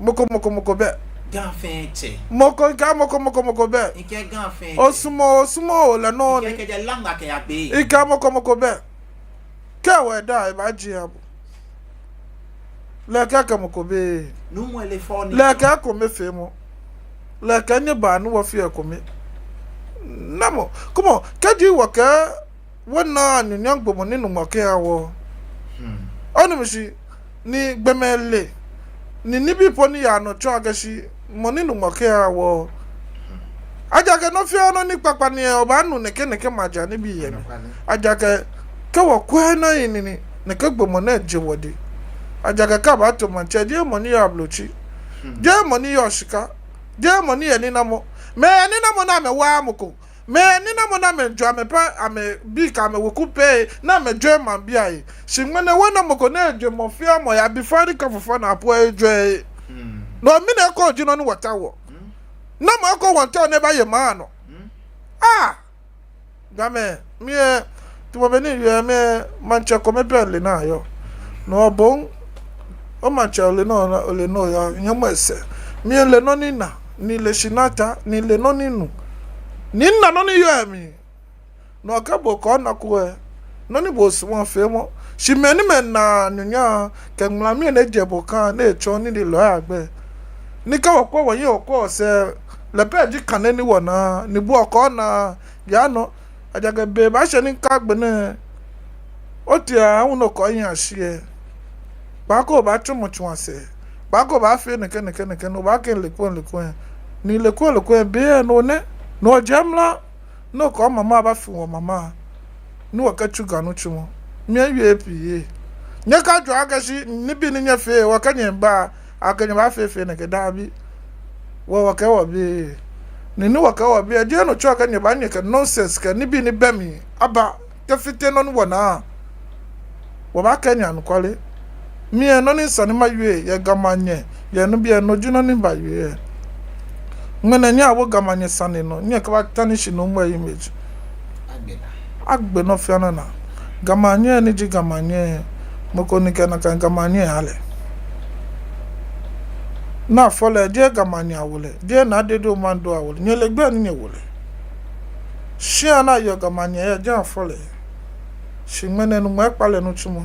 Mɔ ko, mɔ ko, mɔ ko bɛ. Ga fɛɛ tsɛ. Mɔ ko, mikɛɛ mɔ ko, mɔ ko, mɔ ko bɛ. Mikɛɛ Ga fɛɛ tsɛ. Osumɔɔ, osumɔɔɔ lɛ nɔ ni. Mikɛɛ kɛjɛ Langa kɛyagbe. Mikɛɛ mɔ ko, mɔ ko bɛ. Kɛ wɔ da, ebaaji aha bo. Lɛ ekɛɛ ekɛ mɔ ko bɛ. Nuumo lɛ fɔ ni. Lɛ ekɛɛ ekomefeemɔ. Lɛ ekɛɛ nyɛbaa ni wɔfea ekome. Namɔ, kwɛmɔ, kɛji wɔkɛɛ wɔnaaa anunyam gbɔmɔ ni Nyɔŋmɔ kɛha wɔ. Onu mi shishi, ni gbɔmɛi le, ni nibii po ni yaa nɔ tsɔɔ akɛ shi mɔ ni Nyɔŋmɔ kɛha wɔ. Ejaakɛ nɔ fɛɛ nɔ ni kpakpa ni lɛ, obaanu nɛkɛ nɛkɛ maja nibii yɛ mli. Ejaakɛ kɛ wɔkwɛɛɛ nɔ ni nɛkɛ gbɔmɔ nɛɛ je wɔdɛŋ. Ejaakɛ kɛ abaato maŋtsɛ, jeee mɔ ni yɔɔ Ablotsiri. Jeee mɔ ni yɔɔ shika. Jeee mɔ ni yɛ ninamɔ. Mɛi ninamɔ ni amɛwaaa mɔ ko. Mɛi ninamɔ ni amɛjɔɔ amɛpapa, amɛbii kɛ amɛweku pɛ, ni amɛjɔɔ maŋbii ahe. Shi ŋmɛnɛ wɔnamɔ ko ni eje mɔ fɛɛ mɔ he, abi fɔŋ ni ka fɔfɔ na po ejɔɔ ehe. No mli ni eko ji nɔ ni wɔtaoɔ. Namɔ eko wɔtaoɔ ni ebaye maŋ nɔ? Aa! Gamɛi, mi lɛ, tamɔ bɔ ni miwie lɛ, mi lɛ, maŋtsɛ kome pɛ mile ni eyɔɔ. No hewɔ, omaŋtsɛ ole nɔ, ole nɔ oya, nyɛmɔ esɛɛ. Mile nɔ ni mina, ni mile shi ni mita, ni mile nɔ ni minu, ni mina nɔ ni yɔɔ mli. Nɔ kɛ bo kɛ onako lɛ, nɔ ni bo osumɔɔ feemɔ. Shi mɛi ni mɛi naa nyɔnyɔɔ kɛ ŋmlami ni ejɛ bo kã ni etsɔɔ nii lɛ agbɛ. Ni kɛ wɔkwɛ wɔhiɛ wɔkwɛ wɔsɛɛ, lɛ pɛ ji kane ni wɔnaa, ni bo okɛ onaa yaa nɔ. Ejaakɛ be baashɛ ni kɛ agbɛnɛ otee aahu ni okɛ ohiɛ ashi lɛ, kpaako obaatsɔmɔ tsɔmɔ sɛɛ, kpaako obaafee nɛkɛ nɛkɛ nɛkɛ, ni obaakɛɛ lɛ kwɛ lɛ kwɛ. Ni lɛ kwɛ lɛ kwɛ be lɛ no nɛ, no jɛ mla, ni okɛ omama bafi wɔmama, ni wɔkɛtsu Ga nitsumɔ. Miiwie pii. Nyɛkajwɛŋ akɛ shi nibii ni nyɛfee, wɔkɛ nyɛ baa, akɛ nyɛbaafee fɛɛ nɛkɛ, daabi. Wɔ wɔkɛ wɔbii. Ni ni wɔkɛ wɔbii, jeee no tsɔɔ akɛ nyɛbaa nyɛkɛ nonsense kɛ nibii ni bɛ mli aba kɛfite nɔ ni wɔnaa. Wɔbaakɛɛ nyɛ anɔkwale. Mi lɛ nɔ ni esa ni mawie yɛ Ga Manyɛ yɛ nibii lɛ, no ji nɔ ni mibawie lɛ. Ŋmɛnɛ nyɛyawo Ga Manyɛ sane nɔ, nyɛkɛbaa tarnish Nuumo lɛ image. Agbe nɔ fɛɛ nɔ naa. Ga Manyɛ ni ji Ga Manyɛ, mɔ ko ni kɛ nakai Ga Manyɛ aha lɛ. Ni afɔ lɛ, jeee Ga Manyɛ awo lɛ, jeee Naa Dedei Omaedei awo lɛ, nyɛle gbɛi ni nyɛwo lɛ. Shia ni yɔɔ Ga Manyɛ lɛ, jeee afɔ lɛ. Shi ŋmɛnɛ Nuumo ekpa lɛ nitsumɔ.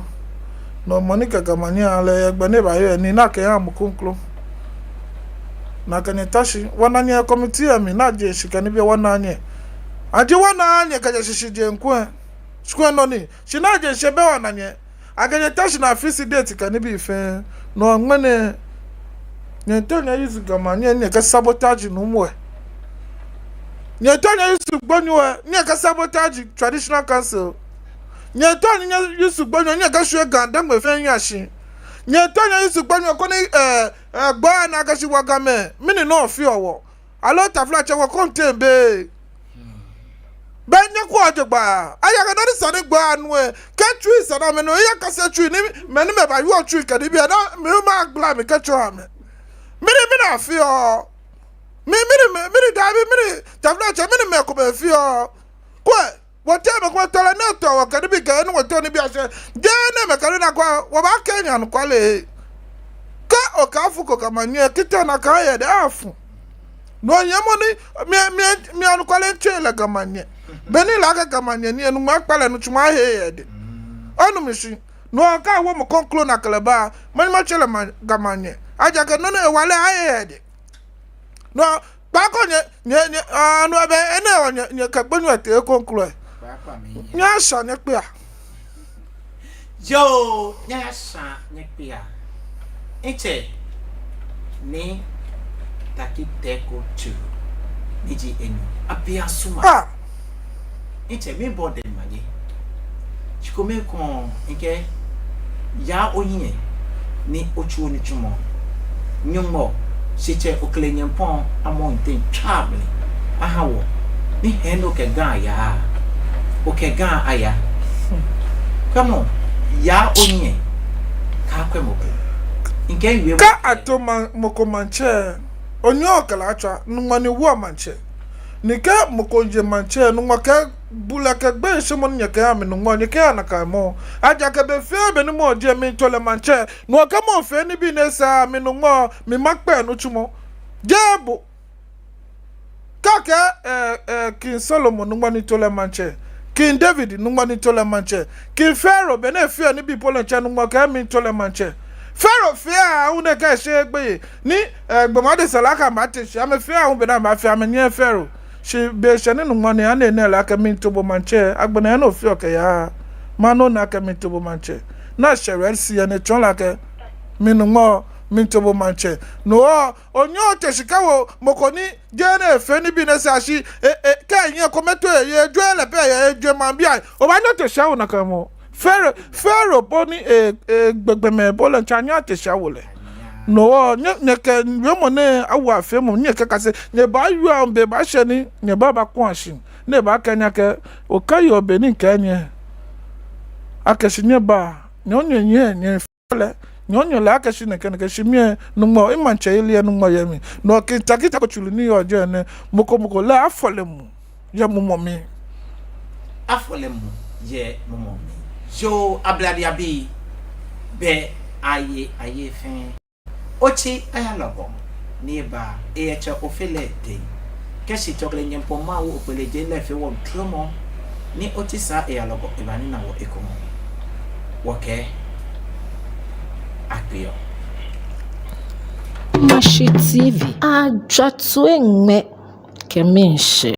Nɔ mɔ ni kɛ Ga Manyɛ aha lɛ, yɛ gbɛ ni ebaye lɛ, ni akɛha mɔ kroko. Ni akɛ nyɛ ta shi, wɔna nyɛ committee lɛ mli, ni aje shishi kɛ nibii lɛ wɔna nyɛ. Aji wɔna nyɛ kɛjɛ shishijee ŋkwɛ. Shi kwɛ nɔ ni, shi ni aje shishi bɛ wɔna nyɛ. Akɛ nyɛ ta shi ni a-fix date kɛ nibii fɛɛ. No ŋmɛnɛ, nyɛteŋ nyɛ-use Ga Manyɛ, nyɛkɛ sabotage Nuumo lɛ. Nyɛteŋ nyɛ-use gbonyo lɛ, nyɛkɛ sabotage traditional council. Nyɛteŋ nyɛ-use gbonyo, nyɛkɛshwie Ga-Dangme fɛɛ ashi. Nyɛteŋ nyɛ-use gbonyo koni, eh, eh, gbaa naa akɛ shi wɔ Gamɛi, mɛni nɔ feɔ wɔ? Aloo taflatsɛ, wɔ contain be. Bɛ nyɛkwɛa jogbaŋŋ. Ejaakɛ nɔ ni esa ni gbaa nu lɛ, kɛ Twi sane amɛnɔ, eyakase Twi ni, mɛi ni amɛbayeɔ Twi kɛ nibii lɛ, ni mi hu magbla mi kɛtsɔɔ amɛ. Mɛni, mɛni afeɔ? Mi, mɛni, mɛni, mɛni daabi, mɛni taflatsɛ, mɛni mɛi komɛi feɔ? Kwɛ, wɔteŋ mɛi komɛi tɔlɛ ni etɔ wɔ kɛ nibii kɛ, ni wɔteŋ nibii ashɛ. Jeee ni mɛi kɛ ni nakwɛ, wɔbaakɛɛ nyɛ anɔkwale. Kɛ okɛɛ afuko Ga Manyɛ, kita nakai yɛ de afu. No yɛ mɔ ni, mi, mi, mi anɔkwale mitsɛ lɛ Ga Manyɛ. Be ni mile akɛ Ga Manyɛ ni, Nuumo ekpa lɛ nitsumɔ ahe yɛ de. Onu mi shishi. No kɛ awo mɔ kroko nakai lɛ baa, mɛni matsɛ lɛ ma, Ga Manyɛ. Ejaakɛ nɔ ni ewa lɛ ahe yɛ de. No, kpaako nyɛ, nyɛ, nyɛ, ah, no abɛ, enɛ wɔ nyɛ, nyɛkɛ gbonyo lɛ tee kroko lɛ. Nyɛsha nyɛkpea. Yoo, nyɛsha nyɛkpea. Mitsɛ Nii Tackie Teiko Tsuru, ni ji enɛ, Abia Suma. Ah! Mitsɛ, miibɔ odɛŋ manye. Shi kome ekoŋŋ, mikɛɛ, yaa ohiɛ ni otsu onitsumɔ. Nyɔŋmɔ, shitsɛ Okleshie Nyɔŋmɔ, amɔ nten tswa mli aha wɔ. Ni hɛɛ ni okɛ Ga aya, okɛ Ga aya. Kwɛmɔ, yaa ohiɛ, kaakwɛ mɔ ko. Mikɛɛ wie mɔ. Kɛ ato ma, mɔ ko maŋtsɛ, onyɛŋ okɛ lɛ atswa, Nuumo ni woɔ maŋtsɛ. Ni kɛ mɔ ko ye maŋtsɛ, Nuumo kɛ bulɛ kɛ gbeyeishemɔ ni nyɛkɛha mi, Nuumo, nyɛkɛha nakai mɔ. Ejaakɛ be fɛɛ be ni mɔ jɛ, miito lɛ maŋtsɛ. Nuumo, kɛ mɔ fee nibii ni esaaa, mi, Nuumo, mi makpa enitsumɔ. Jeee bo. Kɛ akɛɛ, eh, eh, King Solomon, Nuumo, ni to lɛ maŋtsɛ. King David, Nuumo, ni to lɛ maŋtsɛ. King Pharaoh, be ni efeɔ nibii po lɛ, Nuumo, kɛ miito lɛ maŋtsɛ. Pharaoh fee aahu ni ekɛɛ esheee gbeyei. Ni, eh, gbɔmɔ adesa lɛ akɛ amɛte shi, amɛfee aahu be ni amɛfee, amɛnyɛɛɛ Pharaoh. Shi be shɛ ni Nuumo ni ane nɛɛ lɛ akɛ miito bo maŋtsɛ, agbɛnɛ ni ofeɔ kɛyaa. Manu ni akɛ miito bo maŋtsɛ. Ni eshɛ Red Sea ni etsɔɔ lɛ akɛ, mi, Nuumo, miito bo maŋtsɛ. No hewɔ, onyɛŋ ote shi kɛwo mɔ ko ni jeee ni efee nibii ni esaaa shi, e, e, kɛ ehiɛ kome to, e, ejwɛ lɛ pɛ, e, ejwɛ maŋbii ahe. Obaanyɛ ote shi owo nakai mɔ. Pharaoh, Pharaoh po ni, e, e, gbɛgbɛmɛi po lɛ, ntsa nyɛ ate shi owo lɛ. No hewɔ, nyɛ, nyɛkɛ wiemɔ nɛɛ awo afeemɔ, nyɛkɛkase, nyɛbaayɔɔ be baashɛ ni nyɛbaaba kɔŋ ashi. Ni ebaakɛɛ nyɛ akɛ, okɛɛ yoo be ni mikɛɛ nyɛ akɛ shi nyɛba, nyɛ, nyɛ, nyɛ, nyɛ fɔ lɛ, nyɛ, nyɛ le akɛ shi nɛkɛ, nɛkɛ shi mi lɛ, Nuumo, mimaŋtsɛyeli lɛ, Nuumo, yɛ mi. No hewɔ King Tackie Teiko Tsuru ni yɔɔ jɛmɛ nɛɛ, mɔ ko, mɔ ko lɛ afɔ lɛ mu yɛ mumɔ mli. Afɔ lɛ mu yɛ mumɔ mli. Yoo, Ablade abii, bɛ aye, aye fɛɛ. Otsi aya lɔgɔ. ni eba, eyɛ Tsɛ Ofe lɛ dɛŋ. Kɛshi Tsɔɔlɔ Nyɔŋmɔ Mawu Okpelejeŋ lɛ fee wɔ duromɔ ni oti saa eyalɔgɔ ebanina wɔ ekoŋŋ. Wɔkɛɛ akpe oo. Mashi T V, ajwa toi ŋmɛ kɛ miishɛɛ.